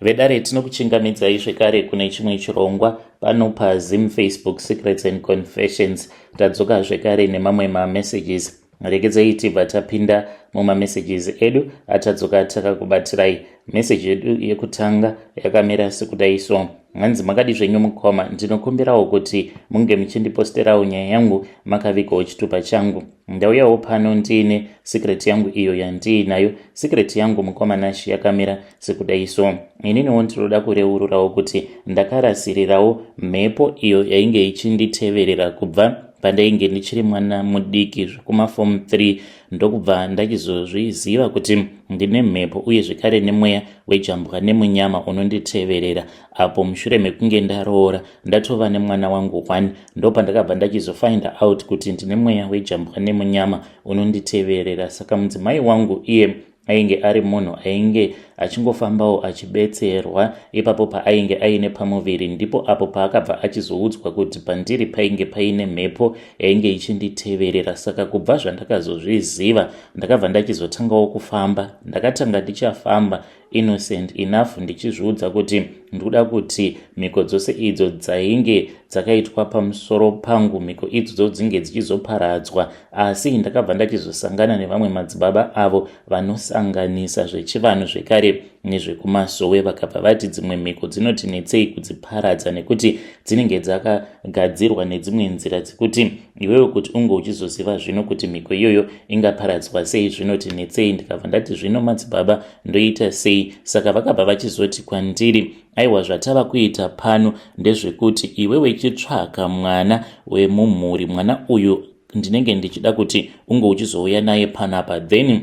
Vedare, tinokuchingamidzai zvekare kune chimwe chirongwa pano paZim Facebook Secrets and Confessions. Tadzoka zvekare nemamwe mamessages. Regedzai tibva tapinda mumamessages edu atadzoka takakubatirai. Meseji yedu yekutanga yakamira sekudai so. Hanzi, makadi zvenyu mukoma? Ndinokumbirawo kuti munge muchindiposterawo nyaya yangu makavigawo chitupa changu. Ndauyawo pano ndiine secret yangu iyo yandiinayo. Secret yangu, mukoma Nashi, yakamira sekudai so. Ininiwo ndinoda kureururawo kuti ndakarasirirawo mhepo iyo yainge ichinditeverera kubva pandainge ndichiri mwana mudiki zvekumaform 3, ndokubva ndachizozviziva kuti ndine mhepo uye zvekare nemweya wejambwa nemunyama unonditeverera. Apo mushure mekunge ndaroora, ndatova nemwana wangu 1, ndopandakabva ndachizofind out kuti ndine mweya wejambwa nemunyama unonditeverera. Saka mudzimai wangu iye ainge ari munhu ainge achingofambawo achibetserwa ipapo paainge aine pamuviri, ndipo apo paakabva achizoudzwa kuti pandiri painge paine mhepo yainge ichinditeverera. Saka kubva zvandakazozviziva, ndakabva ndachizotangawo kufamba. Ndakatanga ndichafamba innocent enough, ndichizviudza kuti ndikuda kuti mhiko dzose idzo dzainge dzakaitwa pamusoro pangu, mhiko idzodzo dzinge dzichizoparadzwa. Asi ndakabva ndachizosangana nevamwe madzibaba avo vanosanganisa zvechivanhu zvekare nezvekumasowe. Vakabva vati dzimwe mhiko dzinoti netsei kudziparadza nekuti dzinenge dzakagadzirwa nedzimwe nzira dzekuti iwewe kuti unge uchizoziva zvino kuti mhiko iyoyo ingaparadzwa sei zvinoti netsei. Ndikabva ndati, zvino madzibaba, ndoita sei? Saka vakabva vachizoti kwandiri, aiwa, zvatava kuita pano ndezvekuti iwewe chitsvaka mwana wemumhuri. Mwana uyu ndinenge ndichida kuti unge uchizouya naye panapa. Then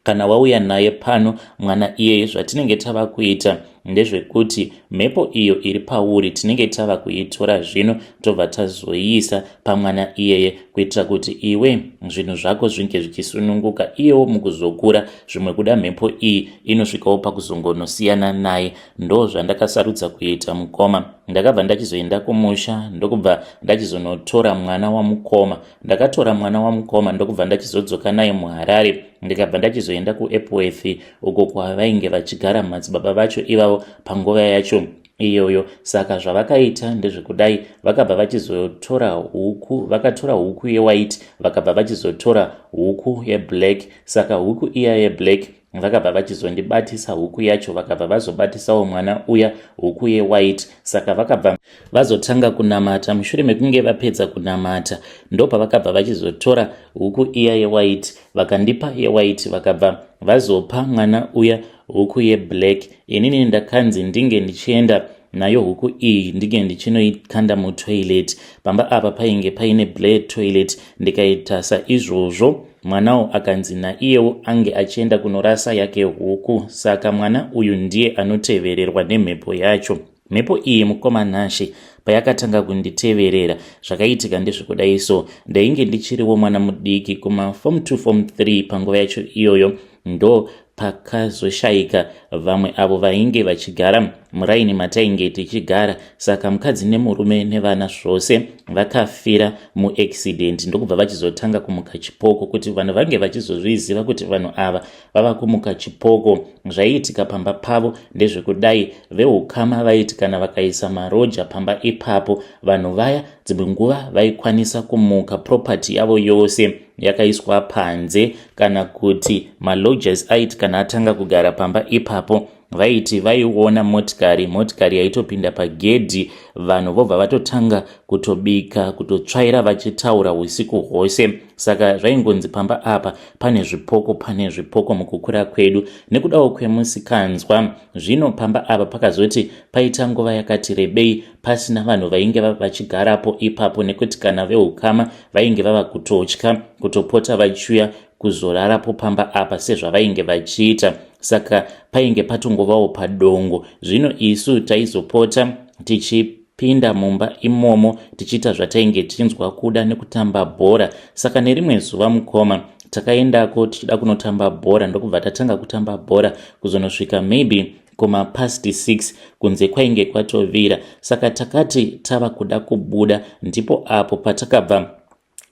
kana wauya naye pano mwana iyeye, zvatinenge tava kuita ndezvekuti mhepo iyo iri pauri tinenge tava kuitora zvino, tobva tazoiisa pamwana iyeye, kuitira kuti iwe zvinhu zvako zvinge zvichisununguka. Iyewo mukuzokura, zvimwe kuda mhepo iyi inosvikawo pakuzongonosiyana naye. Ndo zvandakasarudza kuita, mukoma. Ndakabva ndachizoenda kumusha, ndokubva ndachizonotora mwana wamukoma. Ndakatora mwana wamukoma, ndokubva ndachizodzoka naye muHarare. Ndikabva ndachizoenda kuEpworth uko kwavainge vachigara madzibaba vacho ivavo panguva yacho iyoyo. Saka zvavakaita ndezvekudai: vakabva vachizotora huku. Vakatora huku yewhite, vakabva vachizotora huku yeblack. Saka huku iya yeblack vakabva vachizondibatisa huku yacho, vakabva vazobatisawo mwana uya huku yewhite. Saka vakabva vazotanga kunamata. Mushure mekunge vapedza kunamata, ndopavakabva vachizotora huku iya yewhite, vakandipa yewhite, vakabva vazopa mwana uya huku yeblack. Inini ndakanzi ndinge ndichienda nayo huku iyi, ndinge ndichinoikanda mutoilet. Pamba apa painge paine Blair toilet. Ndikaita saizvozvo. Mwanawo akanzi naiyewo ange achienda kunorasa yake huku. Saka mwana uyu ndiye anotevererwa nemhepo yacho. Mhepo iyi, mukoma Nashe, payakatanga kunditeverera, zvakaitika ndezvekudai so. Ndainge ndichiriwo mwana mudiki, kumaform 2, form 3 panguva yacho iyoyo. Ndo pakazoshayika vamwe avo vainge vachigara muraini matainge tichigara. Saka mukadzi nemurume nevana zvose vakafira muaccident, ndokubva vachizotanga kumuka chipoko. Kuti vanhu vange vachizozviziva kuti vanhu ava vava kumuka chipoko, zvaiitika pamba pavo ndezvekudai: veukama vaiti kana vakaisa maroja pamba ipapo, vanhu vaya dzimwe nguva vaikwanisa kumuka property yavo yose yakaiswa panze, kana kuti malodgers aiti kana atanga kugara pamba ipapo, vaiti vaiona motikari, motikari yaitopinda pagedhi, vanhu vobva vatotanga kutobika, kutotsvaira, vachitaura usiku hwose. Saka zvaingonzi pamba apa pane zvipoko, pane zvipoko mukukura kwedu nekudawo kwemusikanzwa. Zvino pamba apa pakazoti paita nguva yakati rebei pasina vanhu vainge vachigarapo ipapo, nekuti kana veukama vainge vava kutotya kutopota vachiuya kuzorarapo pamba apa sezvavainge vachiita. Saka painge patongovawo padongo. Zvino isu taizopota tichipinda mumba imomo tichiita zvatainge tichinzwa kuda nekutamba bhora. Saka nerimwe zuva, mukoma, takaendako tichida kunotamba bhora, ndokubva tatanga kutamba bhora kuzonosvika maybe kumapast 6. Kunze kwainge kwatovira. Saka takati tava kuda kubuda, ndipo apo patakabva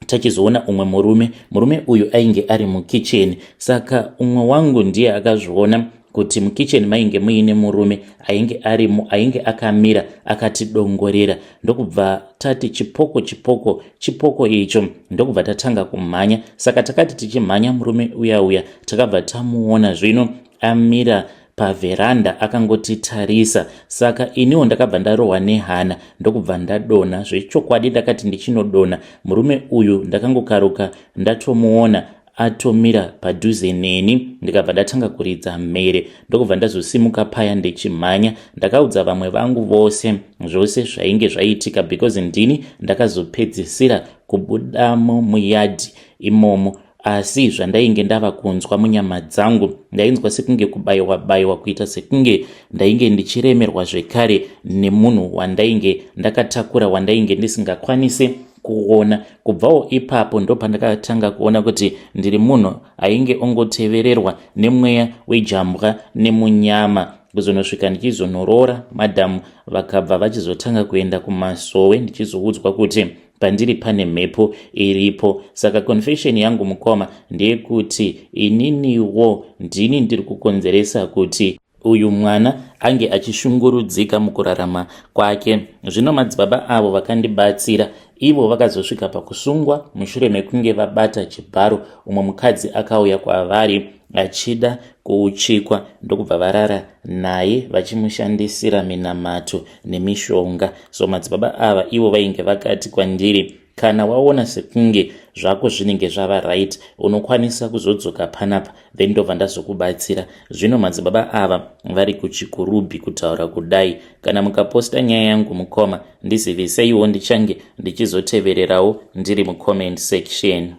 tachizoona umwe murume. Murume uyu ainge ari mukicheni. Saka umwe wangu ndiye akazviona. kuti mukicheni mainge muine murume ainge arimo ainge akamira akatidongorera ndokubva tati chipoko chipoko chipoko icho ndokubva tatanga kumhanya saka takati tichimhanya murume uya uya takabva tamuona zvino amira pavheranda akangotitarisa saka iniwo ndakabva ndarohwa nehana ndokubva ndadonha zvechokwadi ndakati ndichinodonha murume uyu ndakangokaruka ndatomuona atomira padhuze neni ndikabva ndatanga kuridza mhere ndokubva ndazosimuka paya ndichimhanya ndakaudza vamwe vangu vose zvose zvainge zvaitika because ndini ndakazopedzisira kubudamo muyadhi imomo asi zvandainge ndava kunzwa munyama dzangu ndainzwa sekunge kubayiwa bayiwa kuita sekunge ndainge ndichiremerwa zvekare nemunhu wandainge ndakatakura wandainge ndisingakwanise kuona kubvawo ipapo ndopandakatanga kuona kuti ndiri munhu ainge ongotevererwa nemweya wejambwa nemunyama kuzonosvika ndichizonoroora madhamu vakabva vachizotanga kuenda kumasowe ndichizoudzwa kuti pandiri pane mhepo iripo saka confession yangu mukoma ndeyekuti ininiwo ndini ndiri kukonzeresa kuti uyu mwana ange achishungurudzika mukurarama kwake zvino madzibaba avo vakandibatsira ivo vakazosvika pakusungwa mushure mekunge vabata chibharo umwe mukadzi akauya kwavari achida kuuchikwa ndokubva varara naye vachimushandisira minamato nemishonga so madzibaba ava ivo vainge vakati kwandiri kana waona sekunge zvako zvinenge zvava right unokwanisa kuzodzoka panapa then ndobva ndazokubatsira zvino madzibaba ava vari kuchikurubhi kutaura kudai kana mukaposta nyaya yangu mukoma ndiziviseiwo ndichange ndichizotevererawo ndiri mucomment section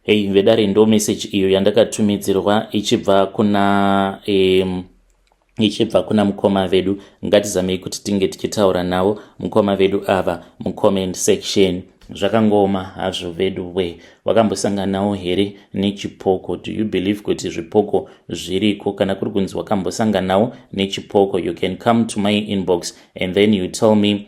Hey vedare ndo message iyo yandakatumidzirwa ichibva kuna um, ichibva kuna mukoma vedu ngatizamei kuti tinge tichitaura navo mukoma vedu ava mucomment section zvakangooma hazvo vedu we wakambosanganawo here nechipoko do you believe kuti zvipoko zviriko kana kuri kunzi wakambosanganawo nechipoko you can come to my inbox and then you tell me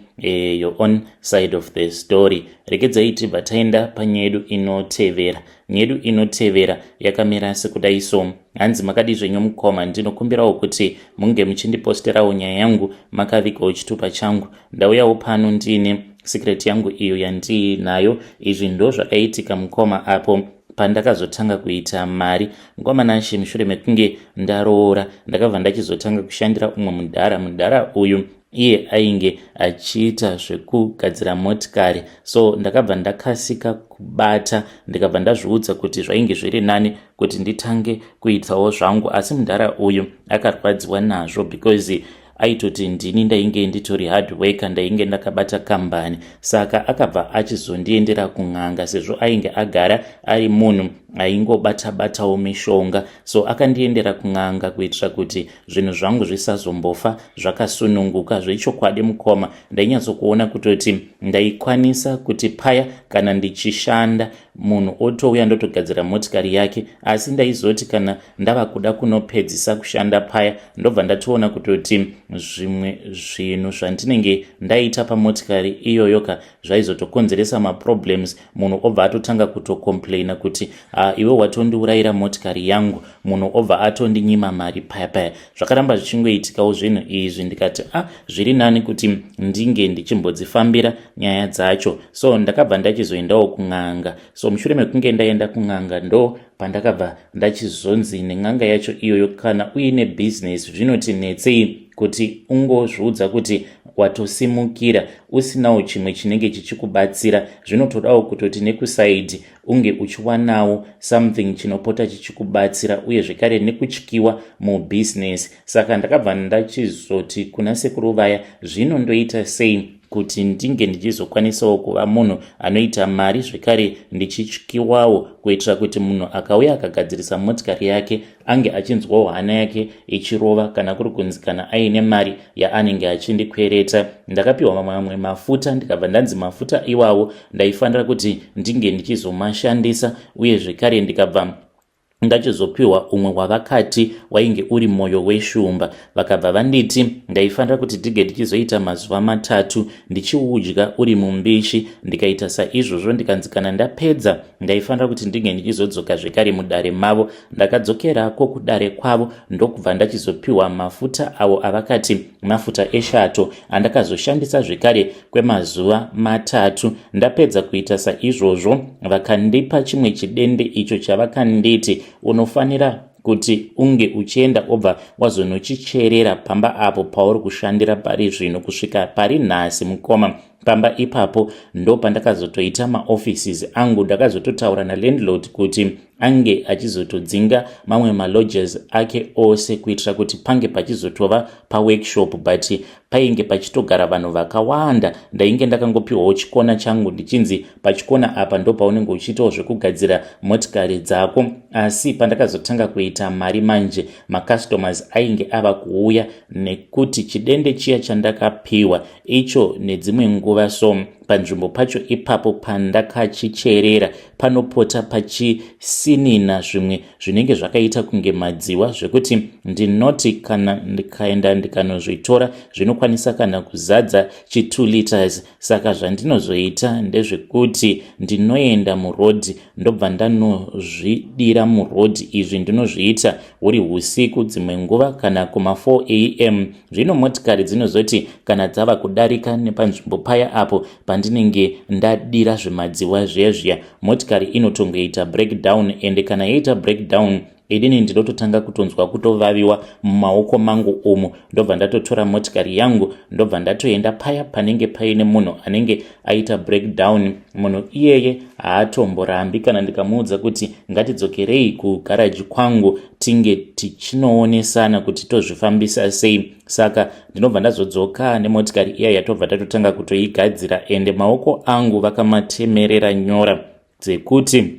your own side of the story regedzai tibva taenda panyaya yedu inotevera nyaya yedu inotevera yakamira sekudai so hanzi makadii zvenyu mukoma ndinokumbirawo kuti munge muchindiposterawo nyaya yangu makavigawo chitupa changu ndauyawo pano ndiine secret yangu iyo yandiinayo izvi ndo zvakaitika mukoma apo pandakazotanga kuita mari mukoma Nashe mushure mekunge ndaroora ndakabva ndachizotanga kushandira umwe mudhara mudhara uyu iye ainge achiita zvekugadzira motikari so ndakabva ndakasika kubata ndikabva ndazviudza kuti zvainge zviri nani kuti nditange kuitawo zvangu asi mudhara uyu akarwadziwa nazvo because aitoti ndini ndainge nditori hard worker ndainge ndakabata kambani saka akabva achizondiendera kun'anga sezvo ainge agara ari munhu aingobata-batawo mishonga so akandiendera kun'anga kuitira kuti zvinhu zvangu zvisazombofa zvakasununguka zvechokwadi mukoma ndainyatsokuona kutoti ndaikwanisa kuti paya kana ndichishanda munhu otouya ndotogadzira motikari yake asi ndaizoti kana ndava kuda kunopedzisa kushanda paya ndobva ndatoona kutoti zvimwe zvinhu zvandinenge ndaita pamotikari iyoyo ka zvaizotokonzeresa maproblems munhu obva atotanga kutocomplaina kuti uh, iwe watondiurayira motikari yangu munhu obva atondinyima mari paya paya zvakaramba zvichingoitikawo zvinhu izvi ndikati a ah, zviri nani kuti ndinge ndichimbodzifambira nyaya dzacho so ndakabva ndachizoendawo kun'anga so mushure mekunge ndaenda kun'anga ndo pandakabva ndachizonzi nen'anga yacho iyoyo kana uine bhizinesi zvinoti netsei kuti ungozviudza kuti watosimukira usinawo chimwe chinenge chichikubatsira zvinotodawo kutoti nekusaidhi unge uchiwanawo something chinopota chichikubatsira uye zvekare nekutyiwa mubhizinesi saka ndakabva ndachizoti kuna sekuru vaya zvino ndoita sei kuti ndinge ndichizokwanisawo kuva munhu anoita mari zvekare ndichityiwawo kuitira kuti munhu akauya akagadzirisa motikari yake ange achinzwawo hana yake ichirova kana kuri kunzi kana aine mari yaanenge achindikwereta ndakapiwa mamwe mafuta ndikabva ndanzi mafuta iwawo ndaifanira kuti ndinge ndichizomashandisa uye zvekare ndikabva Ndachizopiwa umwe wavakati wainge uri mwoyo weshumba. Vakabva vanditi ndaifanira kuti tige tichizoita mazuva matatu ndichiudya uri mumbishi. Ndikaita saizvozvo, ndikanzi kana ndapedza ndaifanira kuti ndinge ndichizodzoka zvekare mudare mavo. Ndakadzokerako kudare kwavo ndokubva ndachizopiwa mafuta avo avakati mafuta eshato, andakazoshandisa zvekare kwemazuva matatu. Ndapedza kuita saizvozvo, vakandipa chimwe chidende icho chavakanditi unofanira kuti unge uchienda obva wazonochicherera pamba apo pauri kushandira pari zvino. Kusvika pari nhasi, mukoma, pamba ipapo ndo pandakazotoita maoffices angu. Ndakazototaura nalandlord kuti ange achizotodzinga mamwe malodgers ake ose kuitira kuti pange pachizotova paworkshop, but painge pachitogara vanhu vakawanda. Ndainge ndakangopiwawo chikona changu, ndichinzi pachikona apa ndo paunenge uchiitawo zvekugadzira motikari dzako. Asi pandakazotanga kuita mari manje, macustomers ainge ava kuuya, nekuti chidende chiya chandakapiwa icho nedzimwe nguva, so panzvimbo pacho ipapo pandakachicherera panopota pachisinina zvimwe zvinenge zvakaita kunge madziwa, zvekuti ndinoti kana ndikaenda ndikanozvitora zvinokwanisa kana kuzadza chi2 liters. Saka zvandinozoita ndezvekuti ndinoenda murodhi, ndobva ndanozvidira murodhi. Izvi ndinozviita huri usiku, dzimwe nguva kana kuma4 am. Zvino motikari dzinozoti kana dzava kudarika nepanzvimbo paya apo pandinenge ndadira zvimadziwa zviya zviya, motikari inotongoita breakdown. Ende kana yaita breakdown, inini ndinototanga kutonzwa kutovaviwa mumaoko mangu umu. Ndobva ndatotora motikari yangu, ndobva ndatoenda paya panenge paine munhu anenge aita breakdown. Munhu iyeye haatomborambi kana ndikamuudza kuti ngatidzokerei kugaraji kwangu tinge tichinoonesana kuti tozvifambisa sei. Saka ndinobva ndazodzoka nemotikari iya, yatobva tatotanga kutoigadzira. Ende maoko angu vakamatemerera nyora dzekuti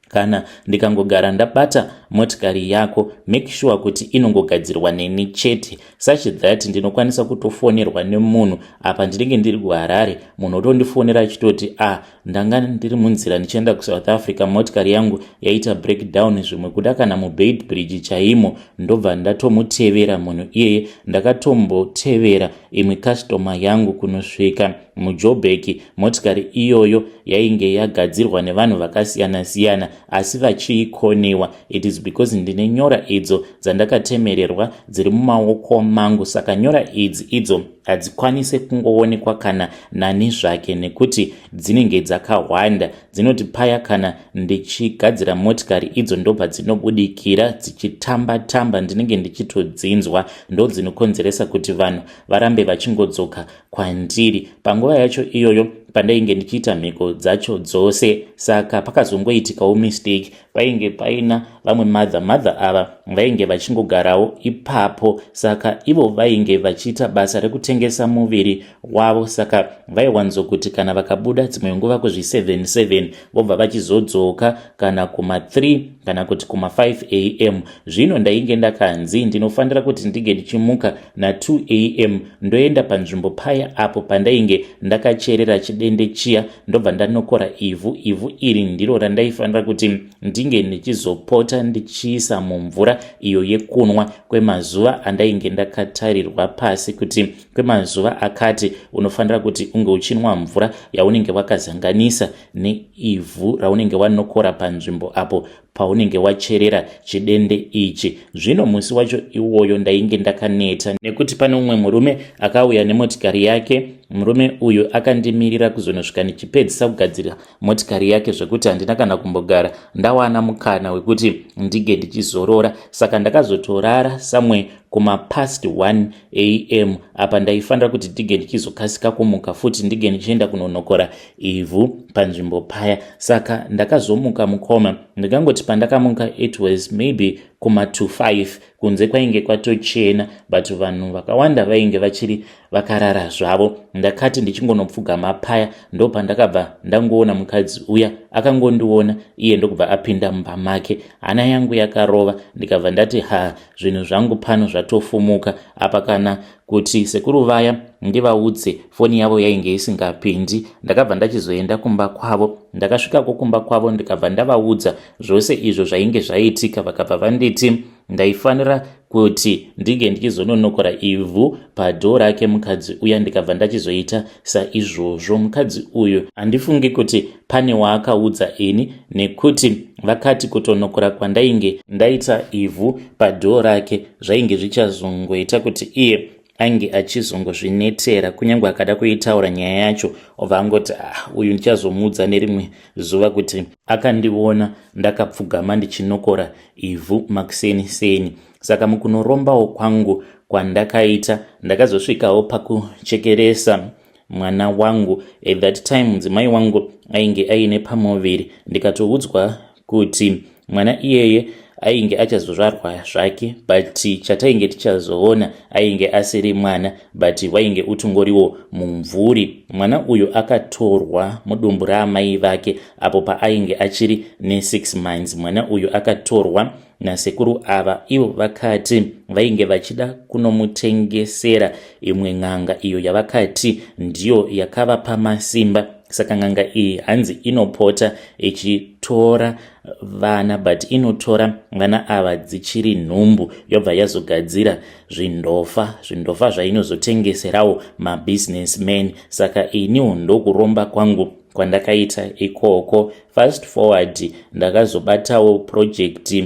kana ndikangogara ndabata motikari yako, make sure kuti inongogadzirwa neni chete, such that ndinokwanisa kutofonerwa nemunhu apa ndinenge ndiri kuHarare, munhu otondifonera achitoti, "A ah, ndanga ndiri munzira ndichienda kuSouth Africa, motikari yangu yaita breakdown," zvimwe kuda kana muBeitbridge chaimo. Ndobva ndatomutevera munhu iyeye. Ndakatombotevera imwe customer yangu kunosvika muJoburg. Motikari iyoyo yainge yagadzirwa nevanhu vakasiyana-siyana, asi vachiikoniwa. It is because ndine nyora idzo dzandakatemererwa dziri mumaoko mangu. Saka nyora idzi idzo hadzikwanisi kungoonekwa kana nani zvake nekuti dzinenge dzakahwanda. Dzinoti paya kana ndichigadzira motikari, idzo ndobva dzinobudikira dzichitamba tamba, ndinenge ndichitodzinzwa. Ndo dzinokonzeresa kuti vanhu varambe vachingodzoka kwandiri. Panguva yacho iyoyo pandainge ndichiita mhiko dzacho dzose, saka pakazongoitikawo mistake. Painge paina vamwe mother. Mother ava vainge vachingogarawo ipapo. Saka ivo vainge vachiita basa rekutengesa muviri wavo. Saka vaiwanzokuti kana vakabuda dzimwe nguva kuzvi77, vobva vachizodzoka kana kuma3 kana kuti kuma5 am. Zvino ndainge ndakanzi ndinofanira kuti ndinge ndichimuka na2 am, ndoenda panzvimbo paya apo pandainge ndakacherera chidende chiya, ndobva ndanokora ivhu. Ivhu iri ndiro randaifanira kuti ndinge ndichizopota ndichiisa mumvura iyo yekunwa kwemazuva andainge ndakatarirwa pasi, kuti kwemazuva akati unofanira kuti unge uchinwa mvura yaunenge wakazanganisa neivhu raunenge wanokora panzvimbo apo paunenge wacherera chidende ichi. Zvino musi wacho iwoyo ndainge ndakaneta, nekuti pane umwe murume akauya nemotikari yake. Murume uyu akandimirira kuzonosvika ndichipedzisa kugadzira motikari yake, zvekuti handina kana kumbogara ndawana mukana wekuti ndinge ndichizorora. Saka ndakazotorara somewhere kumapast 1 am. Apa ndaifanira kuti ndinge ndichizokasika kumuka futi, ndinge ndichienda kunonokora ivhu panzvimbo paya. Saka ndakazomuka, mukoma. Ndingangoti pandakamuka it was maybe kuma25. Kunze kwainge kwatochena, but vanhu vakawanda vainge vachiri vakarara zvavo. Ndakati ndichingonopfugama paya, ndo pandakabva ndangoona mukadzi uya. Akangondiona iye ndokubva apinda mumba make. Hana yangu yakarova ndikabva ndati ha, zvinhu zvangu pano zvatofumuka apa. Kana kuti sekuru vaya ndivaudze, foni yavo yainge isingapindi. Ndakabva ndachizoenda kumba kwavo. Ndakasvikako kumba kwavo ndikabva ndavaudza zvose izvo zvainge zvaitika. Vakabva vanditi ndaifanira kuti ndinge ndichizononokora ivhu padhoo rake mukadzi uya. Ndikabva ndachizoita saizvozvo. Mukadzi uyu handifungi kuti pane waakaudza ini, nekuti vakati kutonokora kwandainge ndaita ivhu padhoo rake zvainge zvichazongoita kuti iye ainge achizongozvinetera. Kunyange akada kuitaura nyaya yacho, obva angoti, "Ah, uyu ndichazomuudza nerimwe zuva kuti akandiona ndakapfugama ndichinokora ivhu makuseni seni." Saka mukunorombawo kwangu kwandakaita, ndakazosvikawo pakuchekeresa mwana wangu. At that time mudzimai wangu ainge aine pamuviri. Ndikatoudzwa kuti mwana iyeye ainge achazozvarwa zvake, but chatainge tichazoona ainge asiri mwana, but wainge utongoriwo mumvuri. Mwana uyu akatorwa mudumbu raamai vake apo paainge achiri ne6 months. Mwana uyu akatorwa nasekuru ava. Ivo vakati vainge vachida kunomutengesera imwe n'anga iyo yavakati ndiyo yakavapa masimba. Saka n'anga iyi hanzi inopota ichitora vana, but inotora vana ava dzichiri nhumbu, yobva yazogadzira zvindofa, zvindofa zvainozotengeserawo mabusinessman. Saka iniwo ndokuromba kwangu kwandakaita ikoko. Fast forward, ndakazobatawo project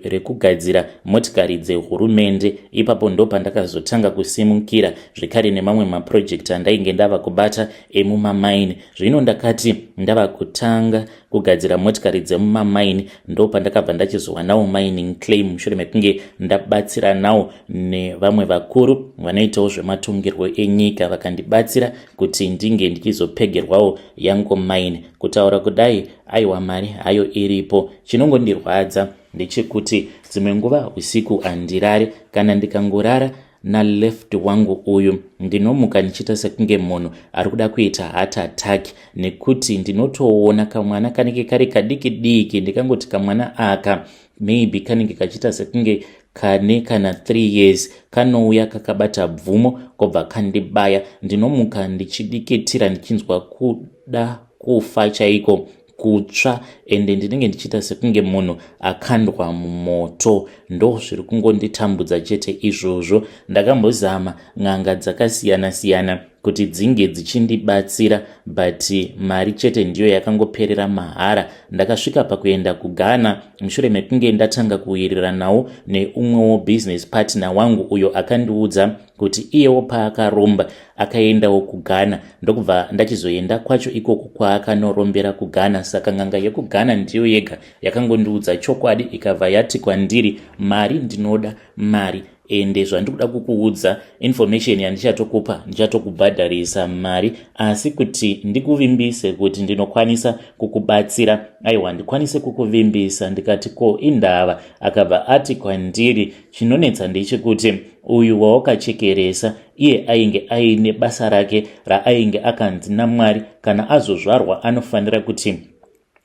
rekugadzira motikari dzehurumende. Ipapo ndo pandakazotanga kusimukira zvekare nemamwe maproject andainge ndava kubata emumamaini. Zvino ndakati ndava kutanga kugadzira motikari dzemumamaini, ndo pandakabva ndachizowanawo mining claim mushure mekunge ndabatsiranawo nevamwe vakuru vanoitawo zvematongerwo enyika, vakandibatsira kuti ndinge ndichizopegerwawo yangu mine. Kutaura kudai, aiwa, mari hayo iripo. Chinongondirwadza ndechekuti dzimwe nguva usiku handirari. Kana ndikangorara naleft wangu uyu, ndinomuka ndichiita sekunge munhu ari kuda kuita heart attack, nekuti ndinotoona kamwana kanenge kari kadiki diki. Ndikangoti kamwana aka maybe kanenge kachiita sekunge kane kana 3 years, kanouya kakabata bvumo kobva kandibaya. Ndinomuka ndichidikitira, ndichinzwa kuda kufa chaiko, kutsva, ende ndinenge ndichiita sekunge munhu akandwa mumoto. Ndo zviri kungonditambudza chete izvozvo. Ndakambozama n'anga dzakasiyana-siyana kuti dzinge dzichindibatsira, but mari chete ndiyo yakangoperera mahara. Ndakasvika pakuenda kuGhana mushure mekunge ndatanga kuwiriranawo neumwewo business partner wangu, uyo akandiudza kuti iyewo paakaromba akaendawo kuGhana. Ndokubva ndachizoenda kwacho ikoko kwaakanorombera kuGhana. Saka n'anga yekuGhana ndiyo yega yakangondiudza chokwadi, ikabva yati kwandiri, "Mari, ndinoda mari, ende zvandikuda kukuudza, information yandichatokupa, ndichatokubhadharisa mari. Asi kuti ndikuvimbise kuti ndinokwanisa kukubatsira, aiwa, ndikwanise kukuvimbisa." Ndikati, "Ko indava?" Akabva ati kwandiri, "Chinonetsa ndechekuti uyu wawakachekeresa iye ainge aine basa rake raainge akanzi naMwari kana azozvarwa anofanira kuti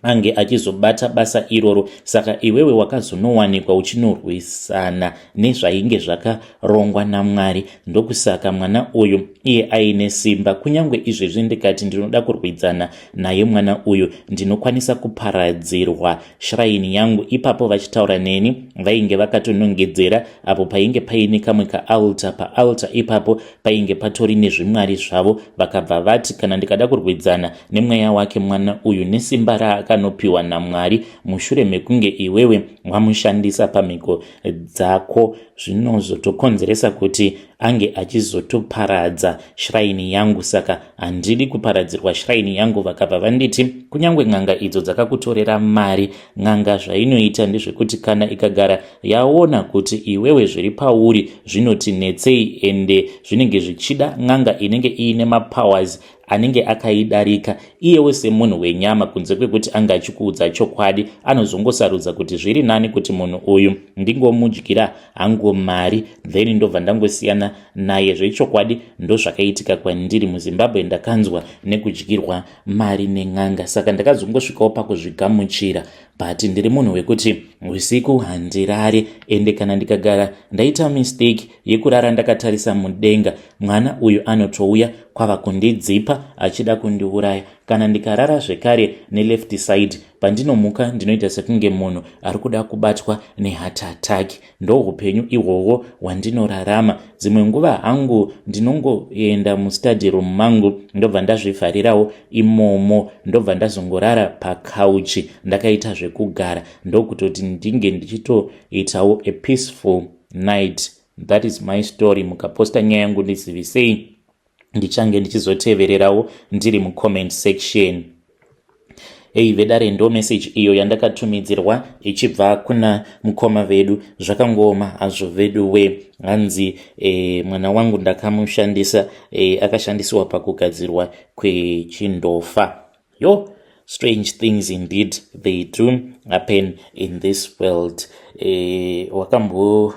ange achizobata basa iroro. Saka iwewe wakazonowanikwa uchinorwisana nezvainge zvakarongwa naMwari. Ndokusaka mwana uyu iye aine simba. Kunyange izvezvi ndikati ndinoda kurwidzana naye mwana uyu, ndinokwanisa kuparadzirwa shrine yangu." Ipapo vachitaura neni vainge vakatonongedzera apo painge paine kamwe kaaltar. Paaltar ipapo painge patori nezvimwari zvavo. Vakabva vati kana ndikada kurwidzana nemweya wake mwana uyu nesimba raakanopiwa naMwari mushure mekunge iwewe wamushandisa pamhiko dzako, zvinozotokonzeresa kuti ange achizotoparadza shrine yangu. Saka handidi kuparadzirwa shrine yangu. Vakabva vanditi kunyange n'anga idzo dzakakutorera mari, n'anga zvainoita ndezvekuti kana ikagara yaona kuti iwewe zviri pauri zvinoti netsei, ende zvinenge zvichida n'anga inenge iine mapowers anenge akaidarika, iyewo semunhu wenyama, kunze kwekuti anga achikuudza chokwadi, anozongosarudza kuti zviri nani kuti munhu uyu ndingomudyira hangu mari, then ndobva ndangosiyana. mwana naye. Zvechokwadi ndozvakaitika kwandiri muZimbabwe. Ndakanzwa nekudyirwa mari nen'anga, saka ndakazongosvikawo pakuzvigamuchira. But ndiri munhu wekuti usiku handirare, ende kana ndikagara ndaita mistake yekurara ndakatarisa mudenga, mwana uyu anotouya kwava kundidzipa achida kundiuraya. Kana ndikarara zvekare neleft side, pandinomuka ndinoita sekunge munhu ari kuda kubatwa neheart attack. Ndo upenyu ihwohwo hwandinorarama. Dzimwe nguva hangu ndinongoenda mustudy room mangu, ndobva ndazvivharirawo imomo, ndobva ndazongorara pakauchi ndakaita zvekugara, ndokutoti ndinge ndichitoitawo a peaceful night. That is my story. Mukaposta nyaya yangu, ndizivisei, ndichange ndichizotevererawo ndiri mucomment section. Ei vedare, ndo message iyo yandakatumidzirwa ichibva kuna mukoma vedu. Zvakangooma hazvo vedu we. Hanzi mwana wangu ndakamushandisa, akashandisiwa pakugadzirwa kwechindofa. Yo, strange things indeed, they do happen in this world.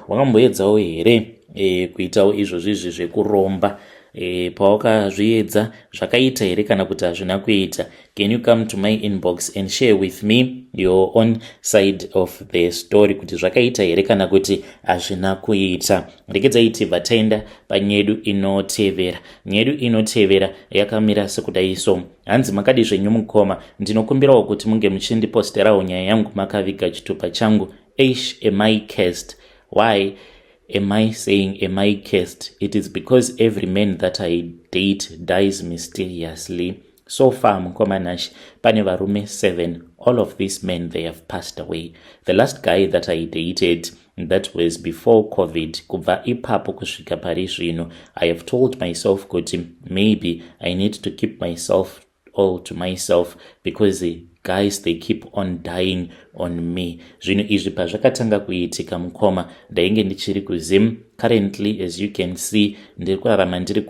Wakamboedzawo here kuitawo izvozvo izvi zvekuromba? Pawakazviedza zvakaita here kana kuti hazvina kuita? Can you come to my inbox and share with me your own side of the story, kuti zvakaita here kana kuti hazvina kuita? Regedzai tibva taenda panyedu inotevera. Nyedu inotevera yakamira sekudai so. Hanzi, "Makadi zvenyu mukoma? Ndinokumbirawo kuti munge muchindiposterawo nyaya yangu makaviga chitupa changu. Eish, am I cursed? Why am I saying am I cursed? It is because every man that I date dies mysteriously. So far, mukoma Nash, pane varume 7. All of these men, they have passed away. The last guy that I dated, that was before COVID. Kubva ipapo kusvika pari zvino, I have told myself kuti maybe I need to keep myself all to myself because guys, they keep on dying on me. Zvinhu izvi pazvakatanga kuitika, mukoma, ndainge ndichiri kuZim. Currently, as you can see, ndiri kurarama ndiri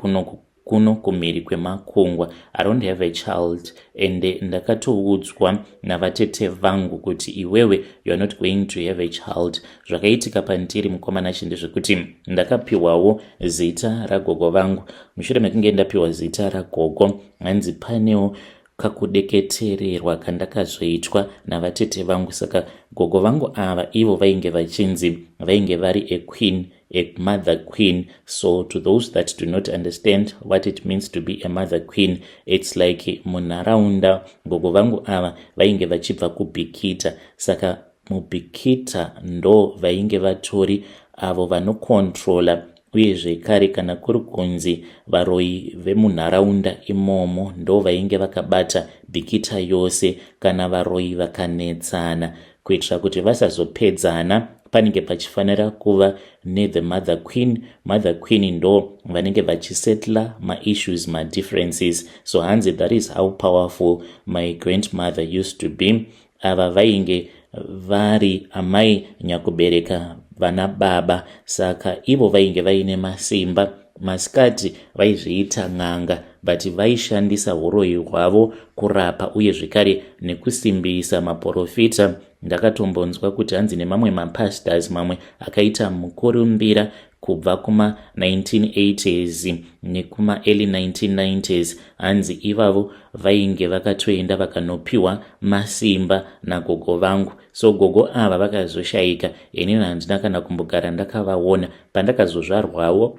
kuno kumhiri kwemakungwa. I don't have a child, and ndakatoudzwa navatete vangu kuti iwewe, you are not going to have a child. Zvakaitika pandiri, mukoma Nashi, ndezvekuti ndakapiwawo zita ragogo vangu. Mushure mekunge ndapiwa zita ragogo, hanzi panewo kakudeketererwa kandakazoitwa navatete vangu. Saka gogo vangu ava, ivo vainge vachinzi vainge vari a queen, a mother queen. So to those that do not understand what it means to be a mother queen, it's like munharaunda gogo vangu ava vainge vachibva kuBhikita. Saka muBhikita ndo vainge vatori avo vanokontrola, uye zvekare kana kuri kunzi varoyi vemunharaunda imomo, ndo vainge vakabata Bhikita yose. Kana varoyi vakanetsana, kuitira kuti vasazopedzana, panenge pachifanira kuva nethe mother queen. Mother queen ndo vanenge vachisetla maissues, madifferences. So hanzi that is how powerful my grandmother used to be. Ava vainge vari amai nyakubereka vana baba, saka ivo vainge vaine masimba. Masikati vaizviita n'anga, but vaishandisa uroyi hwavo kurapa uye zvekare nekusimbisa maprofita. Ndakatombonzwa kuti hanzi nemamwe mapastors mamwe akaita mukurumbira kubva kuma1980s nekuma-early 1990s, hanzi ivavo vainge vakatoenda vakanopiwa masimba nagogo vangu. So gogo ava vakazoshayika, inini handina kana kumbogara ndakavaona. Pandakazozvarwawo,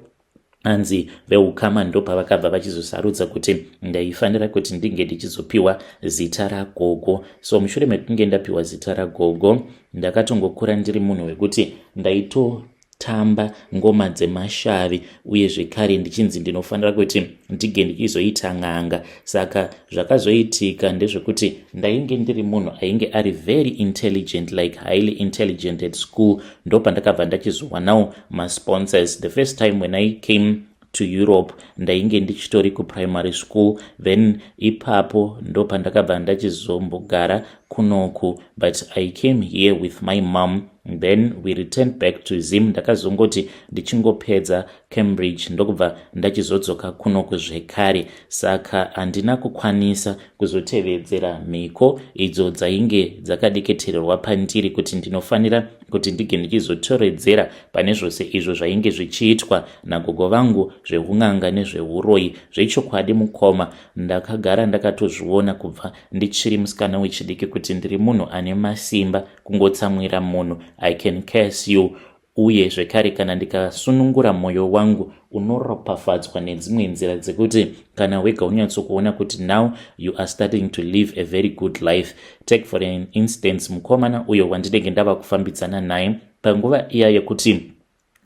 hanzi veukama ndopavakabva vachizosarudza kuti ndaifanira kuti ndinge ndichizopiwa zita ragogo. So mushure mekunge ndapiwa zita ragogo, ndakatongokura ndiri munhu wekuti ndaitotamba ngoma dzemashavi, uye zvekare ndichinzi ndinofanira kuti ndige ndichizoita n'anga. Saka zvakazoitika ndezvekuti ndainge ndiri munhu ainge ari very intelligent, like highly intelligent at school. Ndopandakabva ndachizowanawo masponsors. The first time when I came to Europe, ndainge ndichitori kuprimary school. Then ipapo ndopandakabva ndachizombogara. kunoku, but I came here with my mom, then we returned back to Zim. Ndakazongoti ndichingopedza Cambridge, ndokubva ndachizodzoka kunoku zvekare, saka handina kukwanisa kuzotevedzera mhiko idzo dzainge dzakadeketererwa pandiri kuti ndinofanira kuti ndige ndichizotoredzera pane zvose izvo zvainge zvichiitwa nagogo vangu zveun'anga nezveuroyi. Zvechokwadi mukoma, ndakagara ndakatozviona kubva ndichiri musikana wechidiki kuti ndiri munhu ane masimba. Kungotsamwira munhu, I can curse you. Uye zvekare, kana ndikasunungura mwoyo wangu, unoropafadzwa nedzimwe nzira dzekuti kana wega unyatsokuona kuti now you are starting to live a very good life. Take for an instance, mukomana uyo wandinenge ndava kufambidzana naye, panguva iya yekuti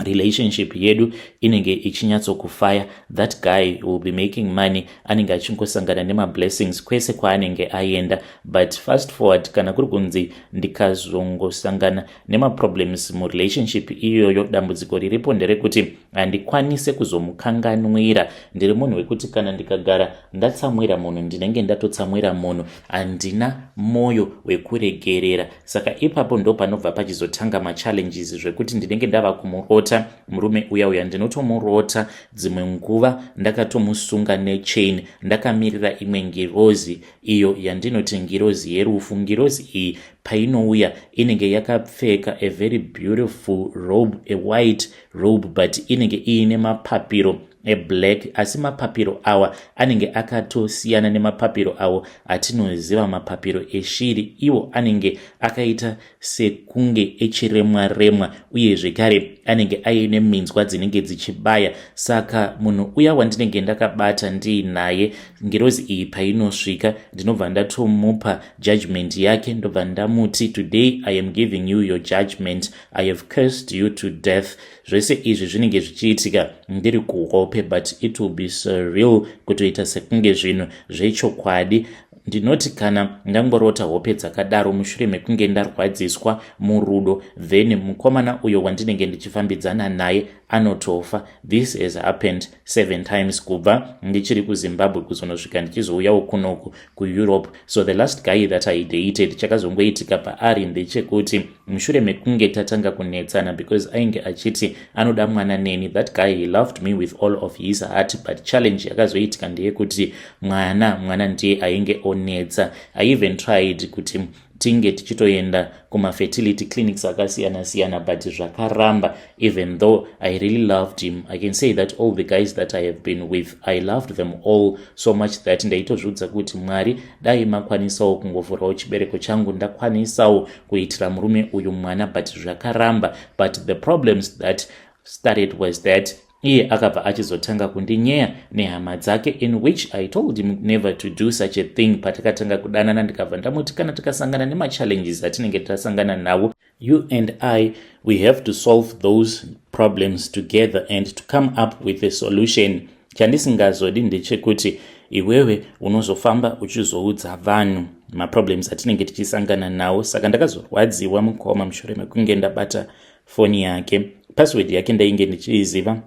relationship yedu inenge ichinyatsokufaya, that guy will be making money, anenge achingosangana nemablessings kwese kwaanenge aenda. But fast forward, kana kuri kunzi ndikazongosangana nemaproblems murelationship iyoyo, dambudziko riripo nderekuti handikwanise kuzomukanganwira. Ndiri munhu wekuti kana ndikagara ndatsamwira munhu, ndinenge ndatotsamwira munhu, handina mwoyo wekuregerera. Saka ipapo ndo panobva pachizotanga machallenges, zvekuti ndinenge ndava kumurota murume uya uya. Ndinotomurota dzimwe nguva ndakatomusunga nechain, ndakamirira imwe ngirozi iyo yandinoti ngirozi yerufu. Ngirozi iyi painouya, inenge yakapfeka a very beautiful robe, a white robe, but inenge iine mapapiro eblack, asi mapapiro awa anenge akatosiyana nemapapiro awo atinoziva, mapapiro eshiri. Iwo anenge akaita sekunge echiremwa remwa, uye zvekare anenge aine minzwa dzinenge dzichibaya. Saka munhu uya wandinenge ndakabata ndiinaye, ngirozi iyi painosvika, ndinobva ndatomupa judgment yake, ndobva ndamuti, "Today I am giving you your judgment. I have cursed you to death." Zvese izvi zvinenge zvichiitika ndiri kuhope, but it will be surreal, kutoita sekunge zvinhu zvechokwadi. Ndinoti kana ndangorota hope dzakadaro mushure mekunge ndarwadziswa murudo, then mukomana uyo wandinenge ndichifambidzana naye anotofa. This has happened seven times kubva ndichiri kuZimbabwe kuzonosvika ndichizouyawo kunoku kuEurope. So the last guy that I dated, chakazongoitika paari ndechekuti mushure mekunge tatanga kunetsana, because ainge achiti anoda mwana neni, that guy, he loved me with all of his heart, but challenge yakazoitika ndeyekuti mwana ndiye ainge onetsa. I even tried kuti tinge tichitoenda kumafertility clinics akasiyana-siyana, but zvakaramba, even though I really loved him. I can say that all the guys that I have been with, I loved them all so much that ndaitozviudza kuti, "Mwari, dai makwanisawo kungovhurawo chibereko changu, ndakwanisawo kuitira murume uyu mwana," but zvakaramba. But the problems that started was that iye akabva achizotanga kundinyeya nehama dzake, in which I told him never to do such a thing. Patakatanga kudanana, ndikabva ndamuti kana tikasangana nemachallenges atinenge tasangana nawo, you and I, we have to solve those problems together and to come up with a solution. Chandisingazodi ndechekuti iwewe unozofamba uchizoudza vanhu maproblems atinenge tichisangana nawo. Saka ndakazorwadziwa mukoma mushure mekunge ndabata foni yake. Password yake ndainge ndichiiziva,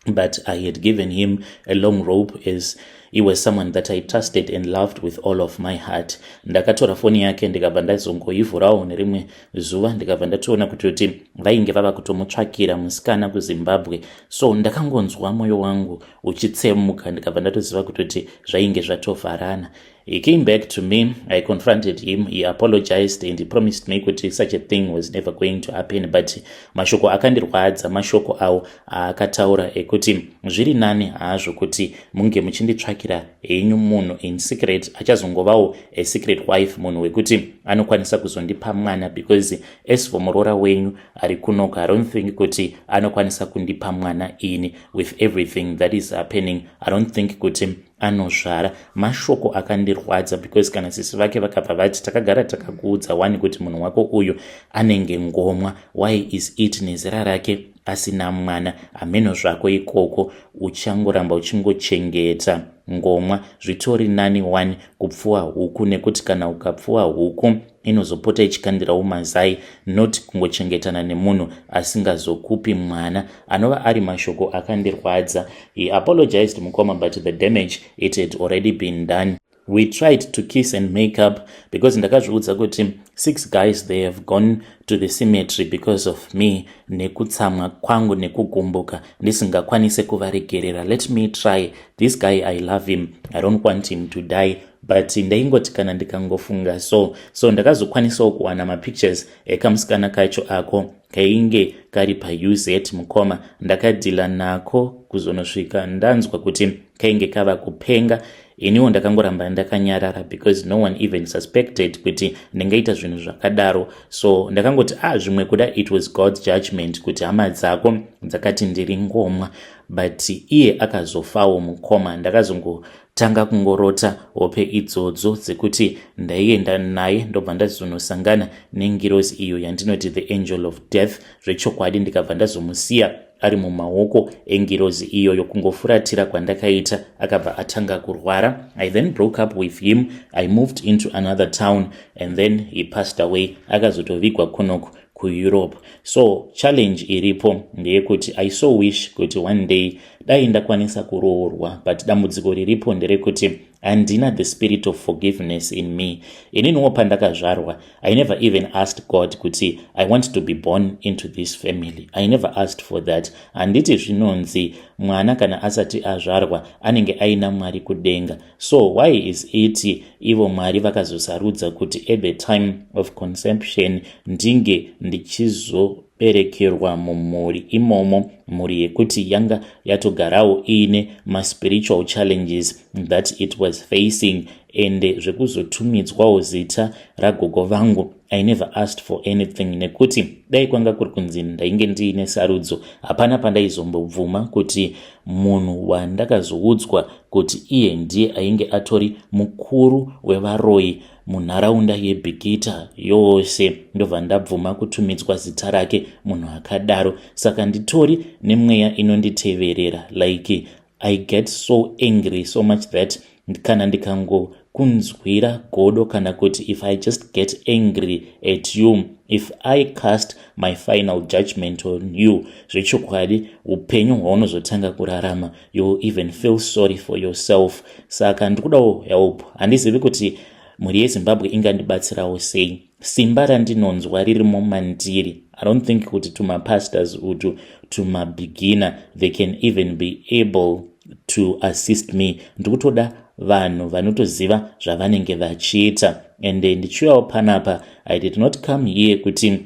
but I had given him a long rope as he was someone that I trusted and loved with all of my heart. Ndakatora foni yake, ndikabva ndazongoivhurawo nerimwe zuva, ndikabva ndatoona kuti vainge vava kutomutsvakira musikana kuZimbabwe. So ndakangonzwa mwoyo wangu uchitsemuka, ndikabva ndatoziva kutoti zvainge zvatovharana. He came back to me. I confronted him. He apologized and he promised me kuti such a thing was never going to happen, but mashoko akandirwadza, mashoko awo aakataura ekuti zviri nani hazvo kuti munge muchinditsvakira henyu munhu in secret, achazongovawo a secret wife, munhu wekuti anokwanisa kuzondipa mwana, because as for muroora wenyu ari kunoka, I don't think kuti anokwanisa kundipa mwana ini. With everything that is happening, I don't think kuti anozvara. Mashoko akandirwadza, because kana sisi vake vakabva vati, "Takagara takakuudza wani kuti munhu wako uyu anenge ngomwa. Why is it nezera rake asina mwana? Hameno zvako ikoko, uchangoramba uchingochengeta ngomwa. Zvitori nani wani kupfuwa huku, nekuti kana ukapfuwa huku inozopota ichikandirawo mazai, not kungochengetana nemunhu asingazokupi mwana." Anova ari mashoko akandirwadza. He apologized mukoma, but the damage, it had already been done. We tried to kiss and make up because ndakazviudza kuti six guys, they have gone to the cemetery because of me, nekutsamwa kwangu nekugumbuka ndisingakwanise kuvaregerera. Let me try this guy. I love him, I don't want him to die, but ndaingoti kana ndikangofunga so ndakazokwanisawo kuwana mapictures ekamusikana kacho ako kainge kari paUZ. Mukoma, ndakadeala nako kuzonosvika ndanzwa kuti kainge kava kupenga. Iniwo ndakangoramba ndakanyarara because no one even suspected kuti ndingaita zvinhu zvakadaro. So ndakangoti, ah, zvimwe kuda it was God's judgment kuti hama dzako dzakati ndiri ngomwa. But iye akazofawo, mukoma. Ndakazongotanga kungorota hope idzodzo dzekuti ndaienda naye, ndobva ndazonosangana nengirozi iyo yandinoti the angel of death. Zvechokwadi ndikabva ndazomusiya ari mumaoko engirozi iyoyo. Kungofuratira kwandakaita, akabva atanga kurwara. I then broke up with him. I moved into another town and then he passed away. Akazotovigwa kunoku kuEurope. So challenge iripo ndeyekuti I so wish kuti one day dai ndakwanisa kuroorwa, but dambudziko riripo nderekuti handina the spirit of forgiveness in me. Ininiwo pandakazvarwa, I never even asked God kuti I want to be born into this family. I never asked for that. Handiti zvinonzi mwana kana asati azvarwa anenge aina Mwari kudenga? So why is it ivo Mwari vakazosarudza kuti at the time of conception ndinge ndichizoberekerwa mumhuri imomo, mhuri yekuti yanga yatogarawo iine maspiritual challenges that it was facing? Ende zvekuzotumidzwawo zita ragogo vangu, I never asked for anything, nekuti dai kwanga kuri kunzi ndainge ndiine sarudzo, hapana pandaizombobvuma kuti munhu wandakazoudzwa kuti iye ndiye ainge atori mukuru wevaroi munharaunda yeBhikita yose, ndobva ndabvuma kutumidzwa zita rake, munhu akadaro. Saka nditori nemweya inonditeverera. Like, I get so angry so much that kana ndikangokunzwira godo, kana kuti if I just get angry at you, if I cast my final judgment on you, zvechokwadi upenyu hwaunozotanga kurarama, you even feel sorry for yourself. Saka ndikudawo help. Handizivi kuti mhuri yeZimbabwe ingandibatsirawo sei. Simba randinonzwa ririmo mandiri, I don't think kuti tumapastors utu tumabeginner, they can even be able to assist me. Ndikutoda vanhu vanotoziva zvavanenge vachiita. Ende ndichiuyawo panapa, I did not come here kuti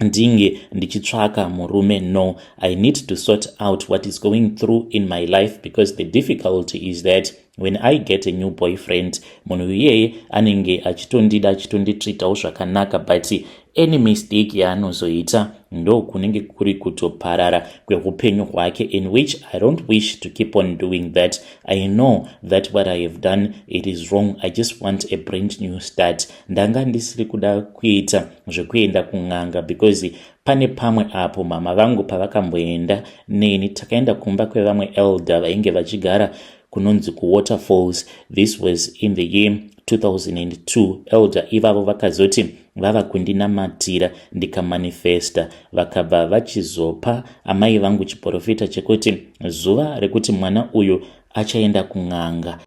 ndinge ndichitsvaka murume. No, I need to sort out what is going through in my life, because the difficulty is that when I get a new boyfriend, munhu iyeye anenge achitondida, achitonditreatawo zvakanaka, but any mistake yaanozoita, ndo kunenge kuri kutoparara kweupenyu hwake, in which I don't wish to keep on doing that. I know that what I have done, it is wrong. I just want a brand new start. Ndanga ndisiri kuda kuita zvekuenda kun'anga because pane pamwe apo mama vangu pavakamboenda neni, takaenda kumba kwevamwe elder vainge vachigara kunonzi kuWaterfalls. This was in the year 2002. Elder ivavo vakazoti vava kundinamatira, ndikamanifesta, vakabva vachizopa amai vangu chiprofita chekuti zuva rekuti mwana uyu achaenda kun'anga,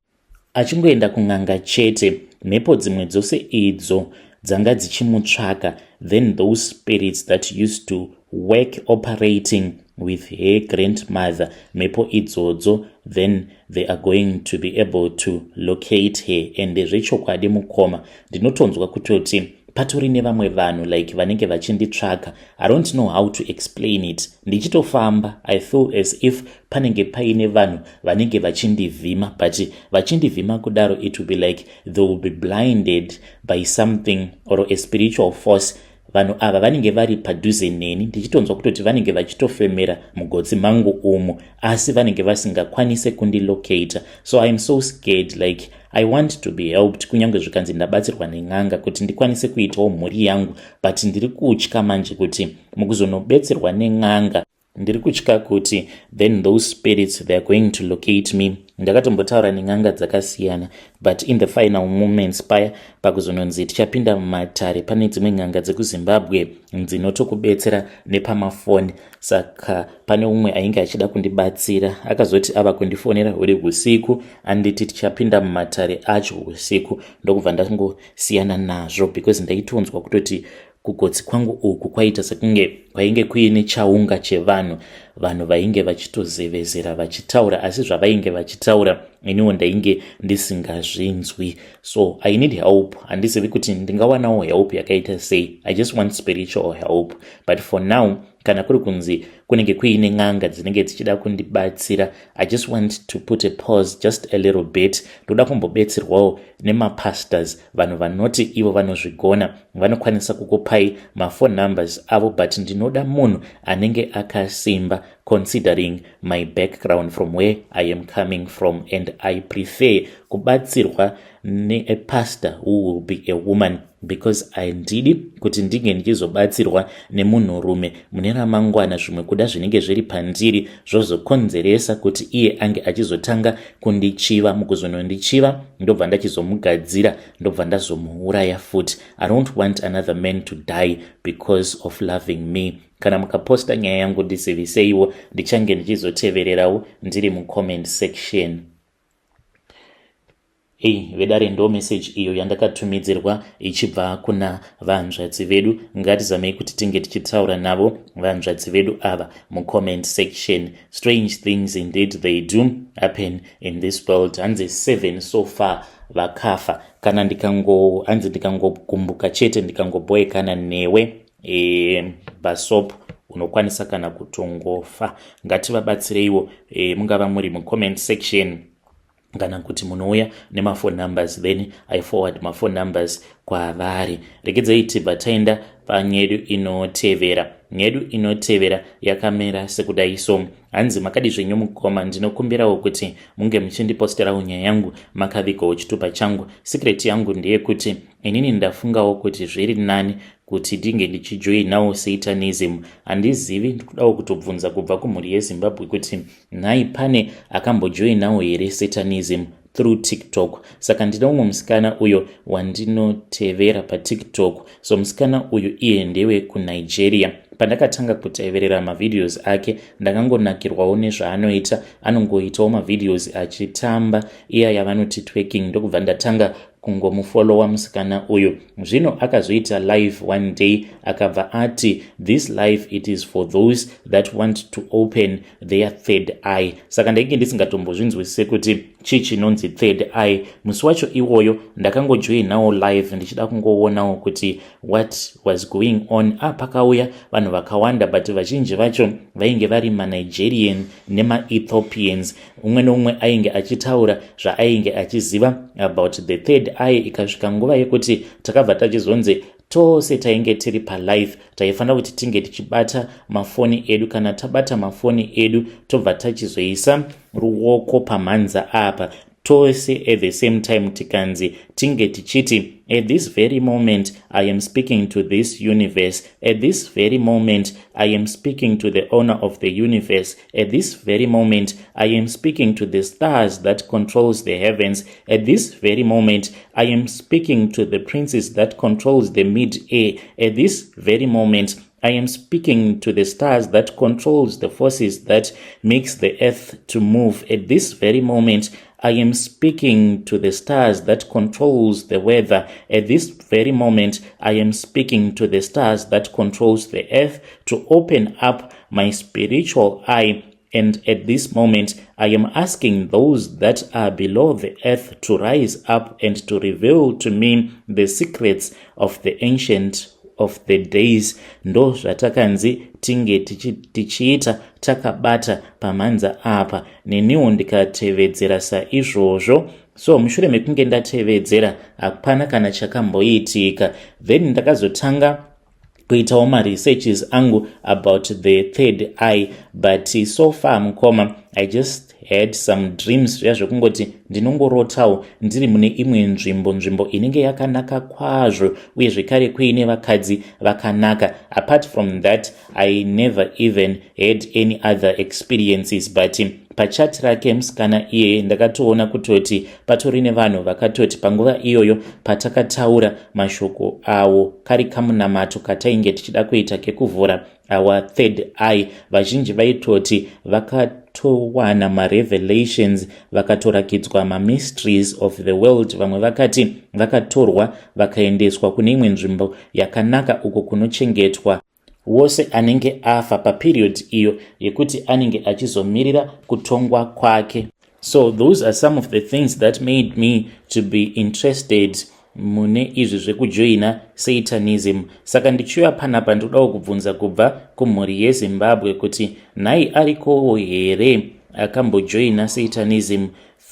achingoenda kun'anga chete, mhepo dzimwe dzose idzo dzanga dzichimutsvaka, then those spirits that used to work operating with her grandmother, mhepo idzodzo, then they are going to be able to locate her. And zvechokwadi, mukoma, ndinotonzwa kutoti patori nevamwe vanhu like vanenge vachinditsvaka. I don't know how to explain it. Ndichitofamba, I feel as if panenge paine vanhu vanenge vachindivhima, but vachindivhima kudaro, it will be like they will be blinded by something or a spiritual force. Vanhu ava vanenge vari padhuze neni, ndichitonzwa kutoti vanenge vachitofemera mugotsi mangu umu, asi vanenge vasingakwanise kundilocata. So I am so scared. Like, I want to be helped, kunyange zvikanzi ndabatsirwa nen'anga kuti ndikwanise kuitawo mhuri yangu, but ndiri kutya manje kuti mukuzonobetserwa nen'anga Ndiri kutya kuti then those spirits, they are going to locate me. Ndakatombotaura nen'anga dzakasiyana, but in the final moments paya pakuzononzi tichapinda mumatare, pane dzimwe n'anga dzekuZimbabwe dzinotokubetsera nepamafoni. Saka pane umwe ainge achida kundibatsira, akazoti ava kundifonera huri usiku, anditi tichapinda mumatare acho usiku. Ndokubva ndangosiyana nazvo because ndaitonzwa kutoti kugotsi kwangu uku kwaita sekunge kwainge kuine chaunga chevanhu. Vanhu vainge vachitozevezera vachitaura, asi zvavainge vachitaura iniwo ndainge ndisingazvinzwi. So I need help. Handizivi kuti ndingawanawo help yakaita sei. I just want spiritual help, but for now, kana kuri kunzi kunenge kuine n'anga dzinenge dzichida kundibatsira, I just want to put a pause just a little bit. Ndoda kumbobetserwawo nemapastors, vanhu vanoti ivo vanozvigona, vanokwanisa kukupai maphone numbers avo, but ndinoda munhu anenge akasimba, considering my background, from where I am coming from, and I prefer kubatsirwa neapastor who will be a woman, because handidi kuti ndinge ndichizobatsirwa nemunhurume mune ramangwana. Zvimwe kuda zvinenge zviri pandiri zvozokonzeresa kuti iye ange achizotanga kundichiva. Mukuzonondichiva, ndobva ndachizomugadzira, ndobva ndazomuuraya futi. I don't want another man to die because of loving me. Kana mukaposta nyaya yangu, ndiziviseiwo, ndichange ndichizotevererawo ndiri mucomment section. Ei vedare, ndo meseji iyo yandakatumidzirwa ichibva kuna vanzvadzi vedu. Ngatizamei kuti tinge tichitaura navo vanzvadzi vedu ava mucomment section. Strange things indeed, they do happen in this world. Hanzi seven so far vakafa. Kana ndikango, hanzi ndikangogumbuka chete, ndikangoboekana newe, basop, unokwanisa kana kutongofa. Ngativabatsireiwo, mungava muri mucomment section kana kuti munouya nemaphone numbers, then I forward maphone numbers kwavari. Regedzei tibva taenda panyedu inotevera. Nyedu inotevera yakamira sekudai so. Hanzi, "Makadi zvenyu mukoma? Ndinokumbirawo kuti munge muchindiposterawo nyaya yangu makavigawo chitupa changu. Secret yangu ndeyekuti inini ndafungawo kuti zviri nani kuti ndinge ndichijoinawo Satanism. Handizivi, ndikudawo kutobvunza kubva kumhuri yeZimbabwe kuti nhai, pane akambojoinawo here Satanism through TikTok? Saka ndine umwe musikana uyo wandinotevera paTikTok. So musikana uyu iye ndewe kuNigeria. Pandakatanga kuteverera mavideos ake, ndakangonakirwawo nezvaanoita. Anongoitawo mavideos achitamba iya yavanoti twerking. Ndokubva ndatanga kungomufolowa musikana uyu. Zvino akazoita live one day, akabva ati this live, it is for those that want to open their third eye. Saka ndainge ndisingatombozvinzwisise kuti chii chinonzi third eye. Musi wacho iwoyo ndakangojoinawo live ndichida kungoonawo kuti what was going on. Ah, pakauya vanhu vakawanda, but vazhinji vacho vainge vari maNigerian nemaEthiopians. Umwe neumwe ainge achitaura zvaainge achiziva about the third eye. Ikasvika nguva yekuti takabva tachizonzi tose tainge tiri palive taifanira kuti tinge tichibata mafoni edu. Kana tabata mafoni edu, tobva tachizoisa ruoko pamhanza apa tose at the same time. Tikanzi tinge tichiti, 'At this very moment I am speaking to this universe. At this very moment I am speaking to the owner of the universe. At this very moment I am speaking to the stars that controls the heavens. At this very moment I am speaking to the princes that controls the mid air. At this very moment I am speaking to the stars that controls the forces that makes the earth to move. At this very moment I am speaking to the stars that controls the weather. At this very moment I am speaking to the stars that controls the earth to open up my spiritual eye. And at this moment, I am asking those that are below the earth to rise up and to reveal to me the secrets of the Ancient of the Days.' Ndo zvatakanzi tinge tichiita takabata pamhanza apa. Neniwo ndikatevedzera saizvozvo. So mushure mekunge ndatevedzera, hapana kana chakamboitika. Then ndakazotanga Kuitawo maresearches angu about the third eye, but so far, mukoma, I just had some dreams, zviya zvekungoti ndinongorotawo ndiri mune imwe nzvimbo, nzvimbo inenge yakanaka kwazvo, uye zvekare kuine vakadzi vakanaka. Apart from that, I never even had any other experiences. But pachat rake musikana iyeye, ndakatoona kutoti patori nevanhu vakatoti panguva iyoyo patakataura mashoko awo, kari kamunamato katainge tichida kuita kekuvhura our third eye, vazhinji vaitoti vakatowana marevelations, vakatorakidzwa mamysteries of the world. Vamwe vakati vakatorwa vakaendeswa kune imwe nzvimbo yakanaka, uko kunochengetwa wose anenge afa paperiod iyo yekuti anenge achizomirira kutongwa kwake. So those are some of the things that made me to be interested mune izvi zvekujoina Satanism. Saka ndichiuya panapa, ndodawo kubvunza kubva kumhuri yeZimbabwe kuti nhai, arikowo here akambojoina Satanism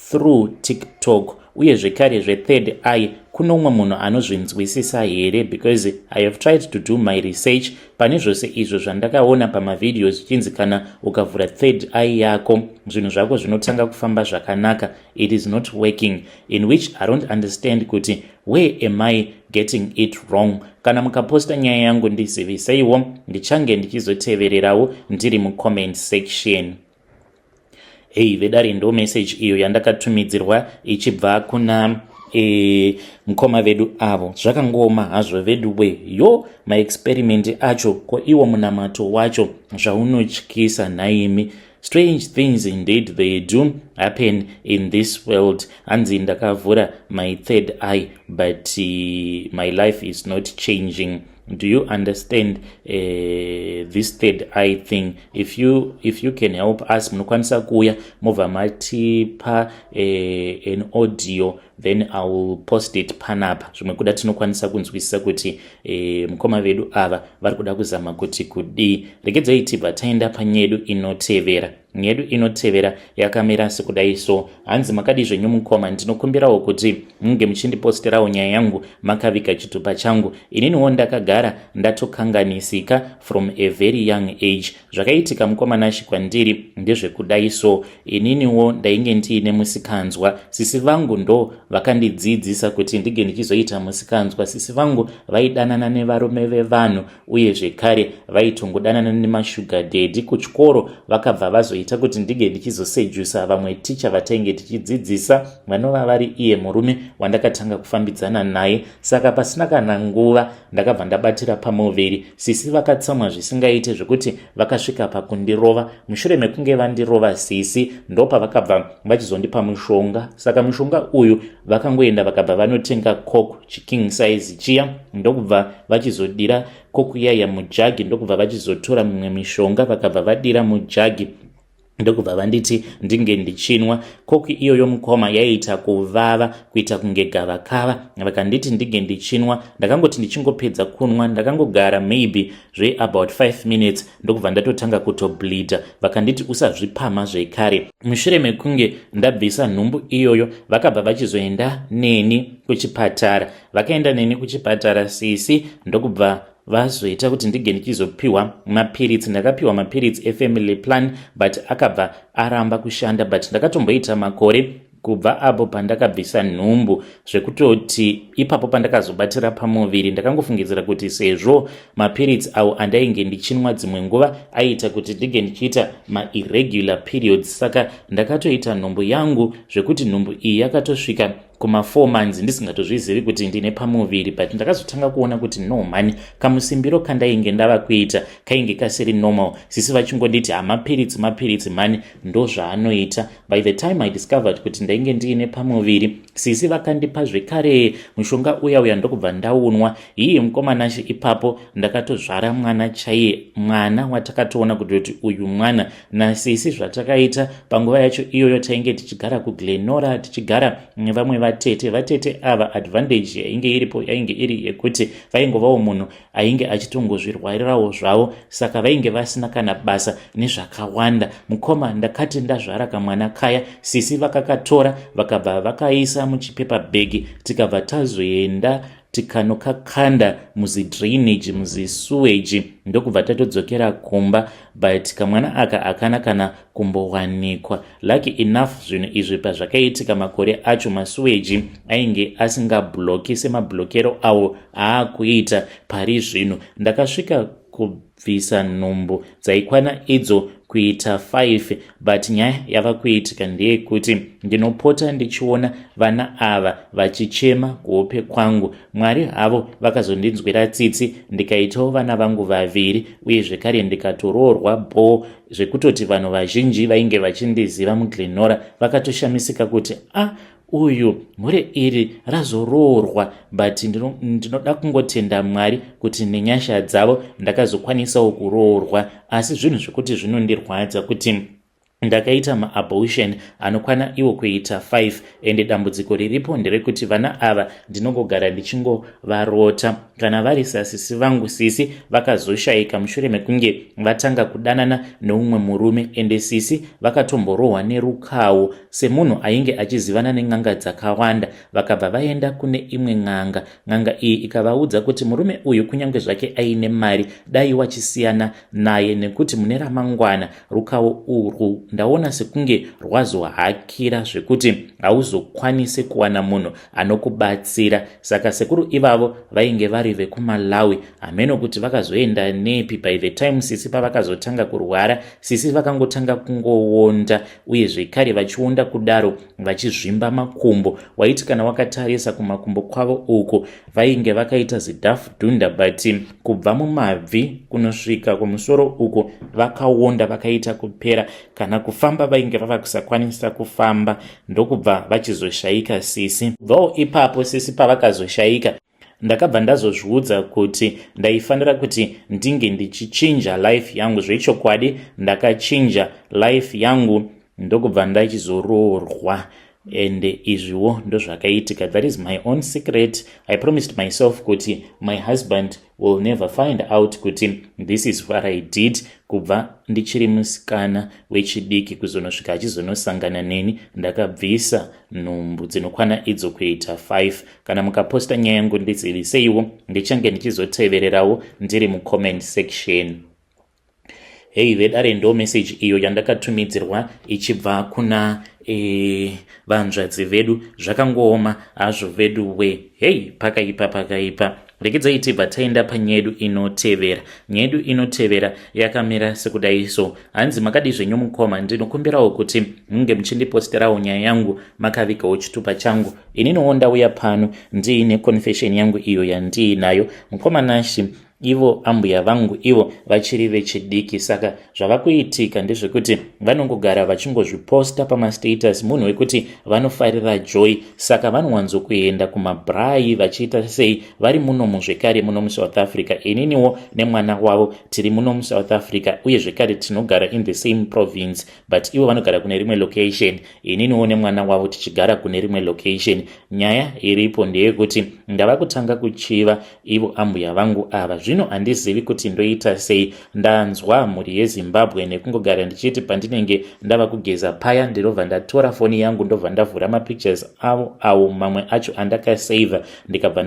through TikTok? Uye zvekare zvethird eye, kuno umwe munhu anozvinzwisisa here? Because I have tried to do my research pane zvose izvo zvandakaona pamavideo, zvichinzi kana ukavhura third eye yako, zvinhu zvako zvinotanga kufamba zvakanaka. It is not working, in which I don't understand kuti where am I getting it wrong. Kana mukaposta nyaya yangu, ndiziviseiwo, ndichange ndichizotevererawo ndiri mucomment section. Hei vedare, ndo message iyo yandakatumidzirwa ichibva kuna mukoma vedu avo. Zvakangooma hazvo vedu we. Yo, maexperiment acho ko, iwo munamato wacho zvaunotyisa nhaimi. Strange things indeed, they do happen in this world. Hanzi ndakavhura my third eye, but my life is not changing. Do you understand this third eye thing? If you can help us, munokwanisa kuuya mobva matipa an audio, then I will post it panapa. Zvimwe kuda tinokwanisa kunzwisisa kuti mukoma vedu ava vari kuda kuzama kuti kudii. Regedzai tibva taenda panyedu inotevera. Nyedu inotevera yakamira sekudai so. Hanzi, "Makadi zvenyu mukoma? Ndinokumbirawo kuti munge muchindiposterawo nyaya yangu makaviga chitupa changu. Ininiwo ndakagara ndatokanganisika from a very young age. Zvakaitika, mukoma Nashi, kwandiri ndezvekudai so. Ininiwo ndainge ndiine musikanzwa. Sisi vangu ndo vakandidzidzisa kuti ndige ndichizoita musikanzwa. Sisi vangu vaidanana nevarume vevanhu, uye zvekare vaitongodanana nemashuga daddy kuchikoro. Vakabva vazoita kuti ndige ndichizosedusa vamwe ticha vatainge tichidzidzisa, vanova vari iye murume wandakatanga kufambidzana naye. Saka pasina kana nguva ndakabva ndabatira pamuviri. Sisi vakatsamwa zvisingaite, zvekuti vakasvika pakundirova. Mushure mekunge vandirova sisi, ndopavakabva vachizondipa mushonga. Saka mushonga uyu, vakangoenda vakabva vanotenga coke chiking size chiya, ndokubva vachizodira coke yaya mujagi, ndokubva vachizotora mimwe mishonga, vakabva vadira mujagi, ndokubva vanditi ndinge ndichinwa coke iyoyo. Mukoma, yaiita kuvava kuita kunge gavakava. Vakanditi ndinge ndichinwa. Ndakangoti ndichingopedza kunwa, ndakangogara maybe zveabout 5 minutes, ndokubva ndatotanga kutobleeda. Vakanditi usazvipama zvekare. Mushure mekunge ndabvisa nhumbu iyoyo, vakabva vachizoenda neni kuchipatara. Vakaenda neni kuchipatara sisi, ndokubva vazoita kuti ndige ndichizopiwa mapiritsi. Ndakapiwa mapiritsi efamily plan, but akabva aramba kushanda. But ndakatomboita makore kubva apo pandakabvisa nhumbu, zvekutoti ipapo pandakazobatira pamuviri, ndakangofungidzira kuti sezvo mapiritsi awo andainge ndichinwa dzimwe nguva aiita kuti ndinge ndichiita mairregular periods, saka ndakatoita nhumbu yangu, zvekuti nhumbu iyi yakatosvika kuma4 months ndisingatozvizivi kuti ndine pamuviri. But ndakazotanga kuona kuti no mani, kamusimbiro kandainge ndava kuita kainge kasiri normal, sisi vachingonditi hamapiritsi, mapiritsi mani, ndo zvaanoita. By the time I discovered kuti ndainge ndiine pamuviri, sisi vakandipa zvekare mushonga uya uya, ndokubva ndaunwa. Iye mukoma Nashe, ipapo ndakatozvara mwana chaiye, mwana watakatoona kuti uyu mwana nasisi. Zvatakaita panguva yacho iyoyo, tainge tichigara kuGlenora, tichigara nevamwe vatete. Vatete ava, advantage yainge iripo yainge iri yekuti vaingovawo munhu ainge achitongozvirwarirawo zvavo, saka vainge vasina kana basa nezvakawanda. Mukoma, ndakati ndazvara kamwana kaya, sisi vakakatora, vakabva vakaisa muchipepa bhegi, tikabva tazoenda. Tikanokakanda muzidrainage, muzisuweji, ndokubva tatodzokera kumba, but kamwana aka hakana kana kumbowanikwa. Lucky enough, zvinhu izvi pazvakaitika makore acho, masuweji ainge asingabloki semablokero awo aakuita pari zvino. Ndakasvika kubvisa nhumbu dzaikwana idzo kuita 5, but nyaya yava kuitika ndeyekuti ndinopota ndichiona vana ava vachichema kuhope kwangu. Mwari havo vakazondinzwira tsitsi, ndikaitawo vana vangu vaviri, uye zvekare ndikatoroorwa bho, zvekutoti vanhu vazhinji vainge vachindiziva muGlen Norah vakatoshamisika kuti, "A ah, uyu mhure iri razoroorwa." But ndinoda kungotenda Mwari kuti nenyasha dzavo ndakazokwanisawo kuroorwa, asi zvinhu zvekuti zvinondirwadza kuti ndakaita maabortion anokwana iwo kuita 5. Ende dambudziko riripo nderekuti vana ava ndinongogara ndichingovarota kana vari sasisi vangu. Sisi vakazoshayika mushure mekunge vatanga kudanana neumwe murume, ende sisi vakatomborohwa nerukawo semunhu ainge achizivana nen'anga dzakawanda. Vakabva vaenda kune imwe n'anga. N'anga iyi ikavaudza kuti murume uyu, kunyange zvake aine mari, dai wachisiyana naye, nekuti mune ramangwana rukawo urwu ndaona sekunge rwazohakira zvekuti hauzokwanisi kuwana munhu anokubatsira. Saka sekuru ivavo vainge vari vekuMalawi, hameno kuti vakazoenda nepi. By the time sisi pavakazotanga kurwara, sisi vakangotanga kungoonda, uye zvekare vachionda kudaro vachizvimba makumbo. Waiti kana wakatarisa kumakumbo kwavo uko, vainge vakaita zidhafu dhunda, but kubva mumabvi kunosvika kumusoro uko vakaonda, vakaita kupera. Kana kufamba vainge vava kusakwanisa kufamba, ndokubva vachizoshayika sisi. Bvawo ipapo sisi pavakazoshayika, ndakabva ndazozviudza kuti ndaifanira kuti ndinge ndichichinja life yangu. Zvechokwadi ndakachinja life yangu, ndokubva ndachizoroorwa, and izviwo ndozvakaitika. That is my own secret. I promised myself kuti my husband will never find out kuti this is what I did kubva ndichiri musikana wechidiki kuzonosvika achizonosangana neni. Ndakabvisa nhumbu dzinokwana idzo kuita 5. Kana mukaposta nyaya yangu, ndiziviseiwo, ndichange ndichizotevererawo ndiri mucomment section. Hei vedare, ndo message iyo yandakatumidzirwa ichibva kuna vanzvadzi vedu. Zvakangooma hazvo vedu we. Hei, pakaipa, pakaipa. Regedzai tibva taenda panyaya yedu inotevera. Nyaya yedu inotevera yakamira sekudai so. Hanzi, "Makadi zvenyu mukoma? Ndinokumbirawo kuti munge muchindiposterawo nyaya yangu makavigawo chitupa changu. Ininiwo ndauya pano ndiine confession yangu iyo yandiinayo. Mukoma Nashi, ivo ambuya vangu ivo vachiri vechidiki, saka zvava kuitika ndezvekuti vanongogara vachingozviposta pamastatus. Munhu wekuti vanofarira joy, saka vanowanzokuenda kumabraai vachiita sei vari munomu zvekare muno muSouth Africa. Ininiwo nemwana wavo tiri muno muSouth Africa, uye zvekare tinogara in the same province, but ivo vanogara kune rimwe location, ininiwo nemwana wavo tichigara kune rimwe location. Nyaya iripo ndeyekuti ndava kutanga kuchiva ivo ambuya vangu ava. Zvino handizivi kuti ndoita sei. Ndanzwa mhuri yeZimbabwe nekungogara ndichiti pandinenge ndava kugeza paya, ndinobva ndatora foni yangu, ndobva ndavhura mapictures avo awo mamwe acho andakasavha, ndikabva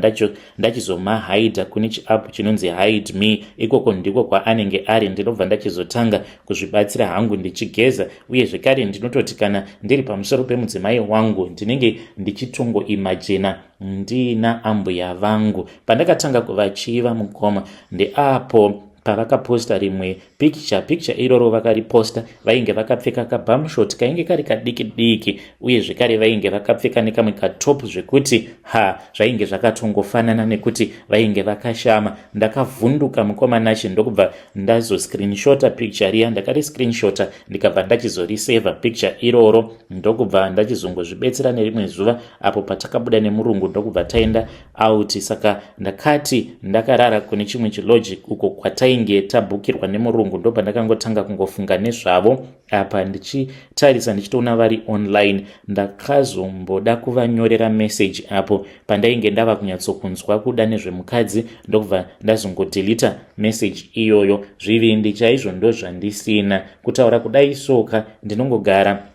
ndachizomahaidha kune chiapp chinonzi Hide Me. Ikoko ndiko kwaanenge ari. Ndinobva ndachizotanga kuzvibatsira hangu ndichigeza, uye zvekare ndinototi kana ndiri pamusoro pemudzimai wangu, ndinenge ndichitongoimajina ndiina ambuya vangu. Pandakatanga kuvachiva, mukoma, ndeapo pavakaposta rimwe picture. Picture iroro vakariposta vainge vakapfeka kabumshort kainge kari kadiki diki, uye zvekare vainge vakapfeka nekamwe katop, zvekuti ha, zvainge zvakatongofanana nekuti vainge vakashama. Ndakavhunduka, mukoma Nashi, ndokubva ndazoscreenshota picture riya. Ndakariscreenshota, ndikabva ndachizorisevha picture iroro, ndokubva ndachizongozvibetsera nerimwe zuva apo patakabuda nemurungu, ndokubva taenda out. Saka ndakati ndakarara kune chimwe chilodge uko kwatainge tabhukirwa nemurungu, ndobva ndakangotanga kungofunga nezvavo. Apa ndichitarisa, ndichitoona vari online. Ndakazomboda kuvanyorera message apo pandainge ndava kunyatsokunzwa kuda nezvemukadzi, ndokubva ndazongodelita message iyoyo. Zvivindi chaizvo ndozvandisina. Kutaura kudai soka, ndinongogara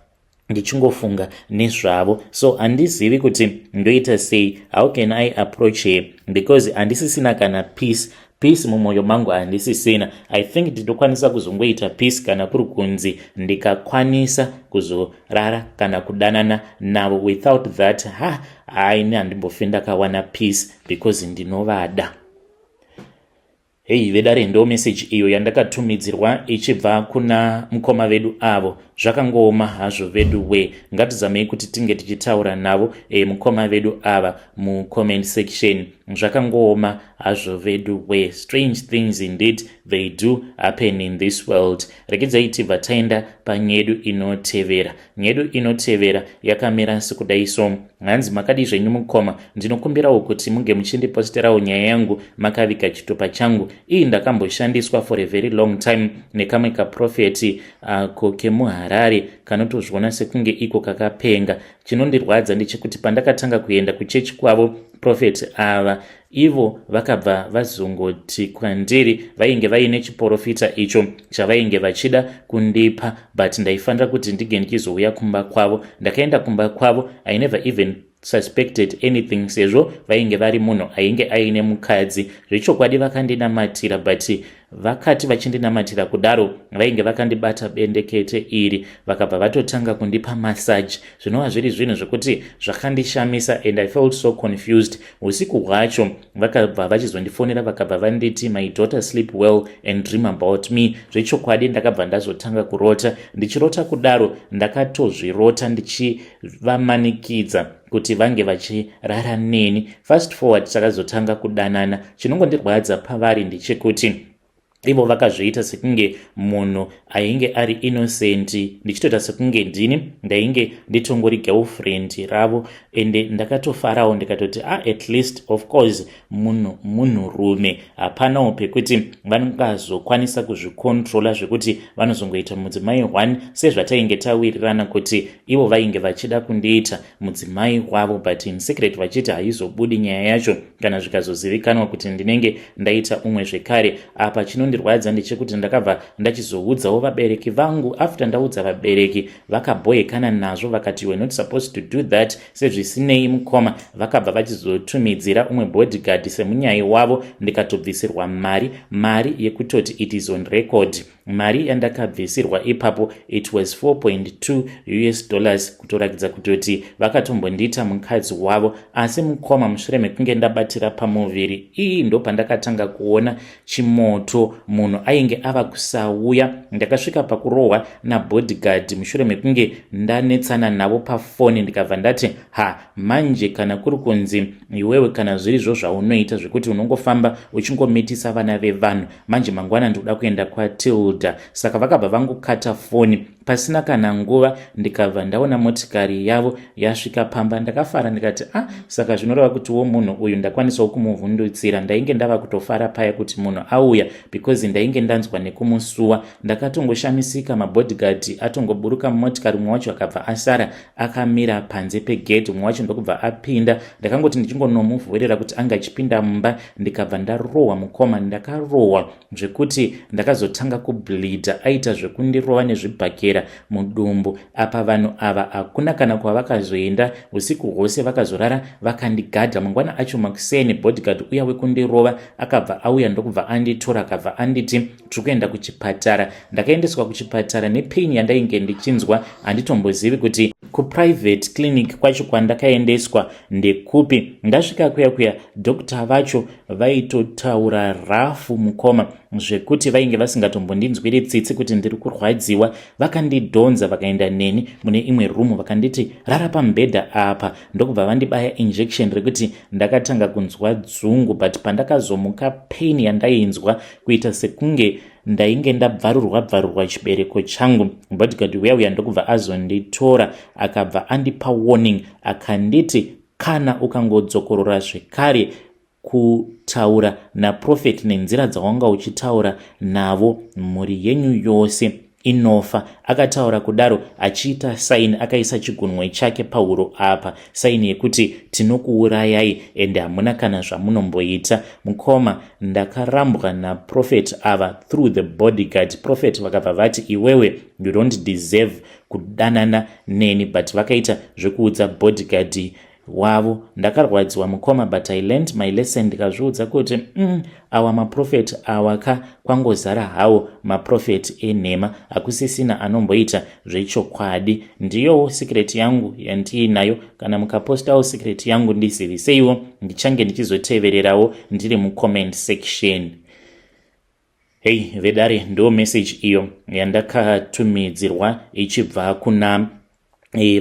Ndichingofunga nezvavo, so handizivi kuti ndoita sei. How can I approach her? Because handisisina kana peace, peace mumwoyo mangu handisisina. I think ndinokwanisa kuzongoita peace kana kuri kunzi ndikakwanisa kuzorara kana kudanana navo. Without that, ha, haini handimbofi ndakawana peace because ndinovada. Hei vedare, ndo meseji iyo yandakatumidzirwa ichibva kuna mukoma vedu avo. Zvakangooma hazvo vedu we. Ngatizamei kuti tinge tichitaura navo mukoma vedu ava mucomment section. Zvakangooma hazvo vedu we. Strange things indeed, they do happen in this world. Regedzai tibva taenda panyedu inotevera. Nyedu inotevera yakamira sekudai. So hanzi, "Makadi zvenyu mukoma? Ndinokumbirawo kuti munge muchindiposterawo nyaya yangu makaviga chitupa changu. Ii ndakamboshandiswa for a very long time nekamwe kaprofeti ako kemuHarare kanotozviona sekunge iko kakapenga. Chinondirwadza ndechekuti pandakatanga kuenda kuchechi kwavo profeti ava, ivo vakabva vazongoti kwandiri vainge vaine chiprofita icho chavainge vachida kundipa, but ndaifanira kuti ndinge ndichizouya kumba kwavo. Ndakaenda kumba kwavo. I never even suspected anything sezvo vainge vari munhu ainge aine mukadzi. Zvechokwadi vakandinamatira, but vakati vachindinamatira kudaro, vainge vakandibata bendekete iri, vakabva vatotanga kundipa massage, zvinova zviri zvinhu zvekuti zvakandishamisa and I felt so confused. Usiku hwacho vakabva vachizondifonera, vakabva vanditi, 'My daughter, sleep well and dream about me.' Zvechokwadi ndakabva ndazotanga kurota. Ndichirota kudaro, ndakatozvirota ndichivamanikidza kuti vange vachirara neni. Fast forward, takazotanga kudanana. Chinongondirwadza pavari ndechekuti ivo vakazviita sekunge munhu ainge ari innocent, ndichitoita sekunge ndini ndainge nditongori girlfriend ravo. Ende ndakatofarawo, ndikatoti, ah, at least of course munhu munhurume, hapanawo pekuti vangazokwanisa kuzvikontrola zvekuti vanozongoita mudzimai one, sezvatainge tawirirana kuti ivo vainge vachida kundiita mudzimai wavo, but in secret vachiti haizobudi nyaya yacho kana zvikazozivikanwa kuti ndinenge ndaita umwe zvekare. Apa chinondirwadza ndechekuti ndakabva ndachizoudzawo vabereki vangu. After ndaudza vabereki, vakabhoekana nazvo, vakati, 'You are not supposed to do that.' Sezvisinei mukoma, vakabva vachizotumidzira umwe bodyguard semunyai wavo, ndikatobvisirwa mari, mari yekutoti it is on record. Mari yandakabvisirwa ipapo, it was 4.2 US dollars, kutorakidza kutoti vakatombondiita mukadzi wavo. Asi mukoma, mushure mekunge ndabatira pamuviri ii, ndo pandakatanga kuona chimoto. Munhu ainge ava kusauya. Ndakasvika pakurohwa nabodyguard mushure mekunge ndanetsana navo pafoni, ndikabva ndati, 'Ha, manje kana kuri kunzi iwewe, kana zvirizvo zvaunoita zvekuti unongofamba uchingomitisa vana vevanhu, manje mangwana ndikuda kuenda kwaTilda.' Saka vakabva vangokata foni. Pasina kana nguva, ndikabva ndaona motikari yavo yasvika pamba. Ndakafara, ndikati, 'Ah, saka zvinoreva kutiwo munhu uyu ndakwanisawo kumuvhundutsira.' Ndainge ndava kutofara paya kuti munhu auya, because ndainge ndanzwa nekumusuwa. Ndakatongoshamisika mabodyguard atongoburuka mumotikari, mumwe wacho akabva asara akamira panze pegedhi, mumwe wacho ndokubva apinda. Ndakangoti ndichingonomuvhurira kuti anga achipinda mumba, ndikabva ndarohwa mukoma. Ndakarohwa zvekuti ndakazotanga kubleeda. Aita zvekundirova nezvibhakera mudumbu. Apa vanhu ava hakuna kana kwavakazoenda. Usiku hwose vakazorara vakandigadha. Mangwana acho makuseni, bodyguard uya wekundirova akabva auya, ndokubva anditora, akabva anditi tiri kuenda kuchipatara. Ndakaendeswa kuchipatara nepain yandainge ndichinzwa. Handitombozivi kuti kuprivate clinic kwacho kwandakaendeswa ndekupi. Ndasvika kuya kuya, doctor vacho vaitotaura rafu mukoma, zvekuti vainge vasingatombondinzwiri tsitsi kuti ndiri kurwadziwa. Vakandidhonza, vakaenda neni mune imwe rumu, vakanditi, 'Rara pamubhedha apa,' ndokubva vandibaya injection rekuti ndakatanga kunzwa dzungu. But pandakazomuka, pain yandainzwa kuita sekunge ndainge ndabvarurwa bvarurwa chibereko changu. Bodyguard uya uya ndokubva azonditora, akabva andipa warning, akanditi, 'Kana ukangodzokorora zvekare kutaura naprofeti nenzira dzawanga uchitaura navo, mhuri yenyu yose Inofa. Akataura kudaro achiita sign akaisa chigunwe chake pahuro apa, sign yekuti tinokuurayai ende hamuna kana zvamunomboita. Mukoma, ndakarambwa naprophet ava through the bodyguard. Prophet vakabva vati, "Iwewe, you don't deserve kudanana neni," but vakaita zvekuudza bodyguard wavo. Ndakarwadziwa, mukoma, but I learned my lesson. Ndikazviudza kuti awa maprofeti awa ka, kwangozara hawo maprofeti enhema, hakusisina anomboita zvechokwadi. Ndiyowo secret yangu yandiinayo. Kana mukapostawo secret yangu, ndiziviseiwo, ndichange ndichizotevererawo ndiri mucomment section. Hei vedare, ndo message iyo yandakatumidzirwa ichibva kuna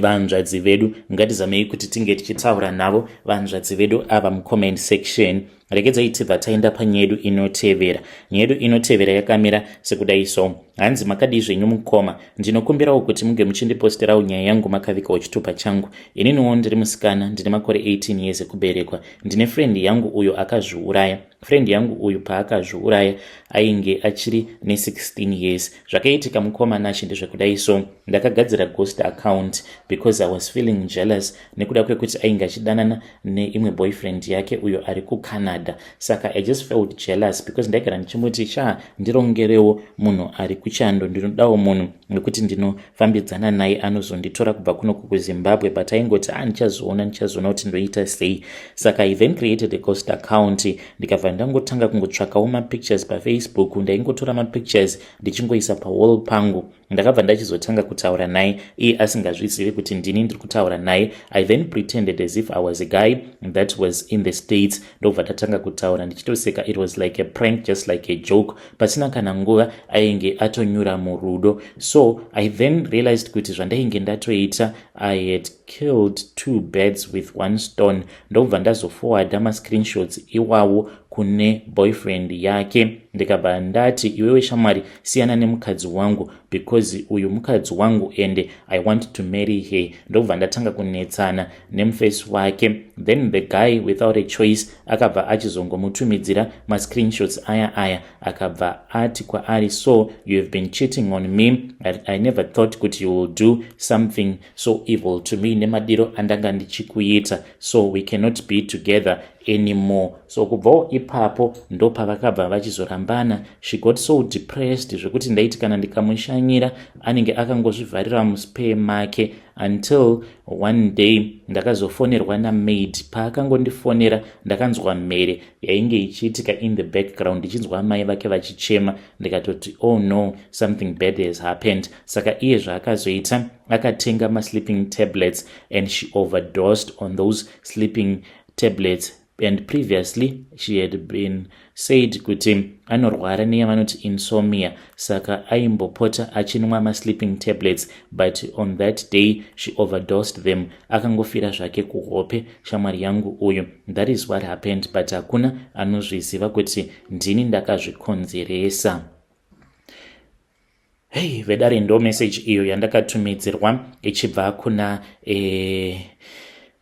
vanzvadzi vedu. Ngatizamei kuti tinge tichitaura navo vanzvadzi vedu ava mucomment section. Regedzai tibva taenda panyedu inotevera. Nyedu inotevera yakamira sekudai so. Hanzi, "Makadii zvenyu mukoma? Ndinokumbirawo kuti munge muchindiposterawo nyaya yangu makavikawo chitupa changu. Ininiwo ndiri musikana, ndine makore 18 years ekuberekwa. Ndine friend yangu uyo akazviuraya. Friend yangu uyu paakazviuraya ainge achiri ne16 years. Zvakaitika, mukoma Nashi, ndezvekudai so. Ndakagadzira ghost account because I was feeling jealous nekuda kwekuti ainge achidanana neimwe boyfriend yake uyo ari kuCanada. Saka I just felt jealous because ndaigara ndichimuti, 'Sha, ndirongerewo munhu ari kuchando, ndinodawo munhu wekuti ndinofambidzana naye anozonditora kubva kunoku kuZimbabwe.' But aingoti, 'A, ah, ndichazoona, ndichazoona kuti ndoita sei.' Saka I then created a ghost account, ndikabva ndangotanga kungotsvakawo mapictures paFacebook. Ndaingotora mapictures ndichingoisa pawall pangu. Ndakabva ndachizotanga kutaura naye iye asingazvizivi kuti ndini ndiri kutaura naye. I then pretended as if I was a guy that was in the States. Ndobva ndatanga kutaura ndichitoseka. It was like a prank, just like a joke. Pasina kana nguva ainge atonyura murudo. So I then realized kuti zvandainge ndatoita, I had killed two birds with one stone. Ndobva ndazoforwarda mascreenshots iwawo kune boyfriend yake, ndikabva ndati, 'Iwewe shamwari, siyana nemukadzi wangu because uyu mukadzi wangu and I want to marry her.' Ndobva ndatanga kunetsana nemufesi wake. Then the guy, without a choice, akabva achizongomutumidzira mascreenshots aya aya. Akabva ati kwaari, 'So you have been cheating on me. I never thought kuti you will do something so evil to me nemadiro andanga ndichikuita. So we cannot be together anymore.' So kubvawo ipapo ndopavakabva vachizorambana. She got so depressed zvekuti ndaiti kana ndikamushanyira anenge akangozvivharira muspare make, until one day ndakazofonerwa namaid. Paakangondifonera, ndakanzwa mhere yainge ichiitika in the background, ndichinzwa amai vake vachichema. Ndikatoti, 'Oh no, something bad has happened.' Saka iye zvaakazoita, akatenga masleeping tablets and she overdosed on those sleeping tablets. And previously she had been said kuti anorwara neyavanoti insomnia, saka aimbopota achinwa masleeping tablets, but on that day she overdosed them. Akangofira zvake kuhope shamwari yangu uyu. That is what happened, but hakuna anozviziva kuti ndini ndakazvikonzeresa." Hei vedare, ndo message iyo yandakatumidzirwa ichibva kuna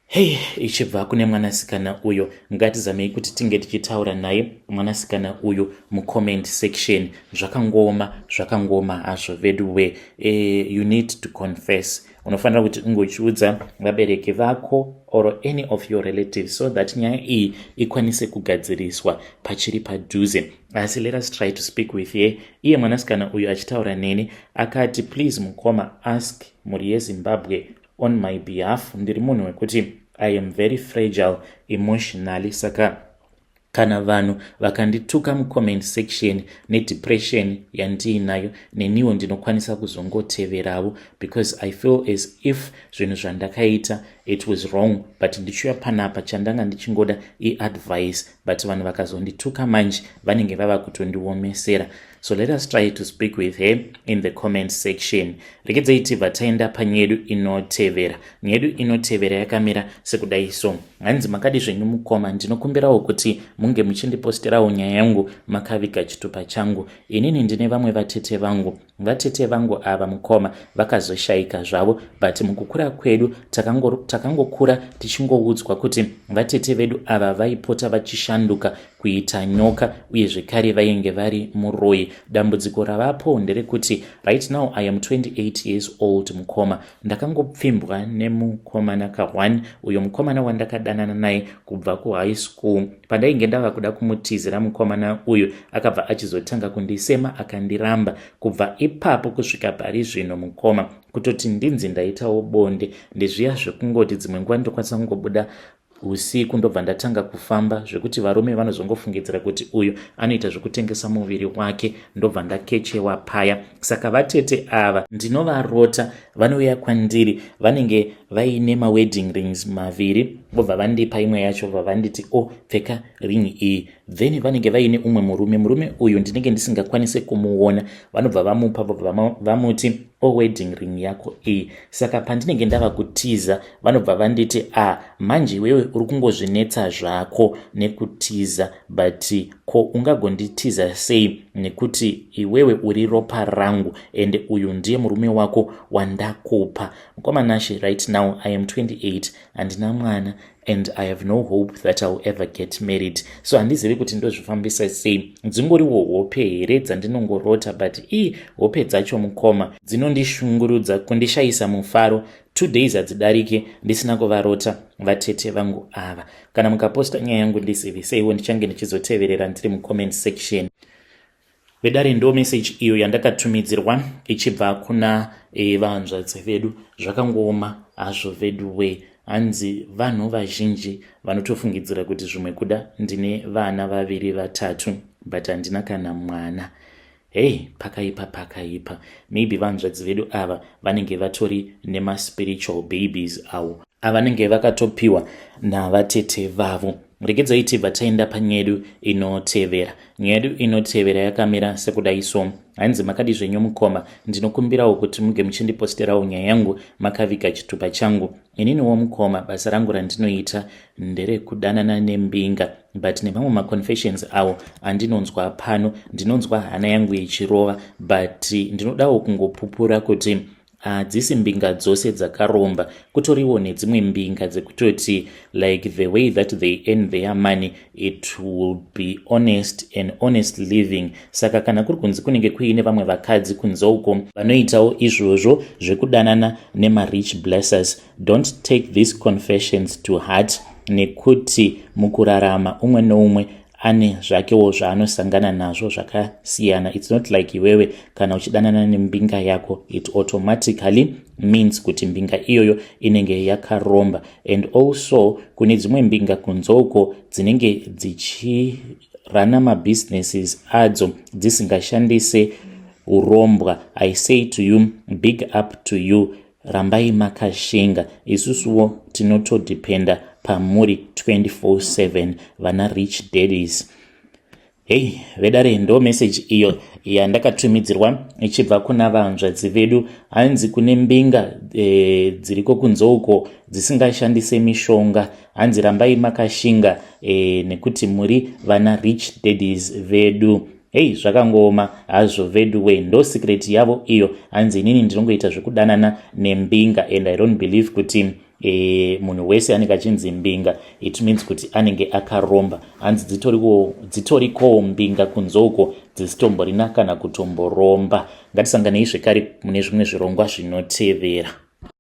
hei, ichibva kune mwanasikana uyo. Ngatizamei kuti tinge tichitaura naye mwanasikana uyu mucomment section. Zvakangoma, zvakangoma hazvo veduwe. You need to confess. Unofanira kuti ungochiudza vabereki vako or any of your relatives so that nyaya iyi ikwanise kugadziriswa pachiri padhuze. Asi let us try to speak with her. Iye mwanasikana uyu achitaura neni akati, "Please mukoma, ask mhuri yeZimbabwe on my behalf. Ndiri munhu wekuti I am very fragile emotionally, saka kana vanhu vakandituka mucomment section, nedepression yandiinayo, neniwo ndinokwanisa kuzongoteveravo because I feel as if zvinhu zvandakaita, it was wrong. But ndichiuya panapa, chandanga ndichingoda iadvice, but vanhu vakazondituka manje vanenge vava kutondiomesera." So let us try to speak with her in the comment section. Regedzai tibva taenda panyedu inotevera. Nyedu inotevera yakamira sekudai so. Hanzi, "Makadi zvenyu mukoma? Ndinokumbirawo kuti munge muchindiposterawo nyaya yangu makaviga chitupa changu. Inini ndine vamwe vatete vangu. Vatete vangu ava, mukoma, vakazoshayika zvavo, but mukukura kwedu Takangokura tichingoudzwa kuti vatete vedu ava vaipota vachishanduka kuita nyoka uye zvekare vainge vari muroyi. Dambudziko ravapo nderekuti right now I am 28 years old mukoma. Ndakangopfimbwa nemukomana ka1 uyo mukomana wandakadanana naye kubva kuhigh school. Pandainge ndava kuda kumutizira mukomana uyu akabva achizotanga kundisema akandiramba. Kubva ipapo kusvika pari zvino mukoma, kutoti ndinzi ndaitawo bonde ndezviya zvekungoti dzimwe nguva ndokwanisa kungobuda usiku ndobva ndatanga kufamba zvekuti varume vanozongofungidzira kuti uyu anoita zvekutengesa muviri wake, ndobva ndakechewa paya. Saka vatete ava ndinovarota vanouya kwandiri vanenge vaine mawedding rings maviri, vobva vandipa imwe yacho, vobva vanditi, "O oh, pfeka ring iyi." Then vanenge vaine umwe murume. Murume uyu ndinenge ndisingakwanise kumuona. Vanobva vamupa, vobva vamuti, "O oh, wedding ring yako iyi." Saka pandinenge ndava kutiza vanobva vanditi, "A ah, manje iwewe uri kungozvinetsa zvako nekutiza, but ko ungagonditiza sei nekuti iwewe uri ropa rangu ende uyu ndiye murume wako wandakupa?" Mukoma Nashe, right now I am 28, handina mwana and I have no hope that I will ever get married, so handizivi kuti ndozvifambisa sei. Dzingoriwo hope here dzandinongorota? But ii, hope dzacho mukoma dzinondishungurudza, kundishayisa mufaro. 2 days hadzidarike ndisina kuvarota vatete vangu ava. Kana mukaposta nyaya yangu ndiziviseiwo, ndichange ndichizoteverera ndiri mucomment section. Vedare, ndo message iyo yandakatumidzirwa ichibva kuna vanzvadzi vedu. Zvakangooma hazvo vedu we. Hanzi vanhu vazhinji vanotofungidzira kuti zvimwe kuda ndine vana vaviri vatatu, but handina kana mwana. Hei, pakaipa, pakaipa. Maybe vanzvadzi vedu ava vanenge vatori nemaspiritual babies avo avanenge vakatopiwa navatete vavo. Regedzai tibva taenda panyaya yedu inotevera. Nyaya yedu inotevera yakamira sekudai so. Hanzi, "Makadi zvenyu mukoma? Ndinokumbirawo kuti muge muchindiposterawo nyaya yangu makaviga chitupa changu. Ininiwo mukoma, basa rangu randinoita nderekudanana nembinga, but nemamwe maconfessions awo andinonzwa pano ndinonzwa hana yangu ichirova, but ndinodawo kungopupura kuti hadzisi mbinga dzose dzakaromba. Kutoriwo nedzimwe mbinga dzekutoti like the way that they earn their money, it will be honest and honest living. Saka kana kuri kunzi kunenge kuine vamwe vakadzi kunze uko vanoitawo izvozvo zvekudanana nemarich blessers, don't take these confessions to heart, nekuti mukurarama umwe neumwe ane zvakewo zvaanosangana nazvo zvakasiyana. It's not like iwewe kana uchidanana nembinga yako, it automatically means kuti mbinga iyoyo inenge yakaromba. And also kune dzimwe mbinga kunze uko dzinenge dzichirana mabusinesses adzo dzisingashandise urombwa. I say to you, big up to you, rambai makashinga. Isusuwo tinotodhipenda pamuri 24/7, vana rich daddies." Hei vedare, ndo message iyo yandakatumidzirwa ichibva kuna vanzvadzi vedu. Hanzi kune mbinga dziriko kunze uko dzisingashandise mishonga. Hanzi rambai makashinga nekuti muri vana rich daddies vedu. Hei, zvakangooma hazvo vedu we. Ndo secret yavo iyo. Hanzi inini ndinongoita zvekudanana nembinga and I don't believe kuti munhu wese anenge achinzi mbinga, it means kuti anenge akaromba. Hanzi dzitorikowo mbinga kunze uko dzisitomborina kana kutomboromba. Ngatisanganei zvekare mune zvimwe zvirongwa zvinotevera.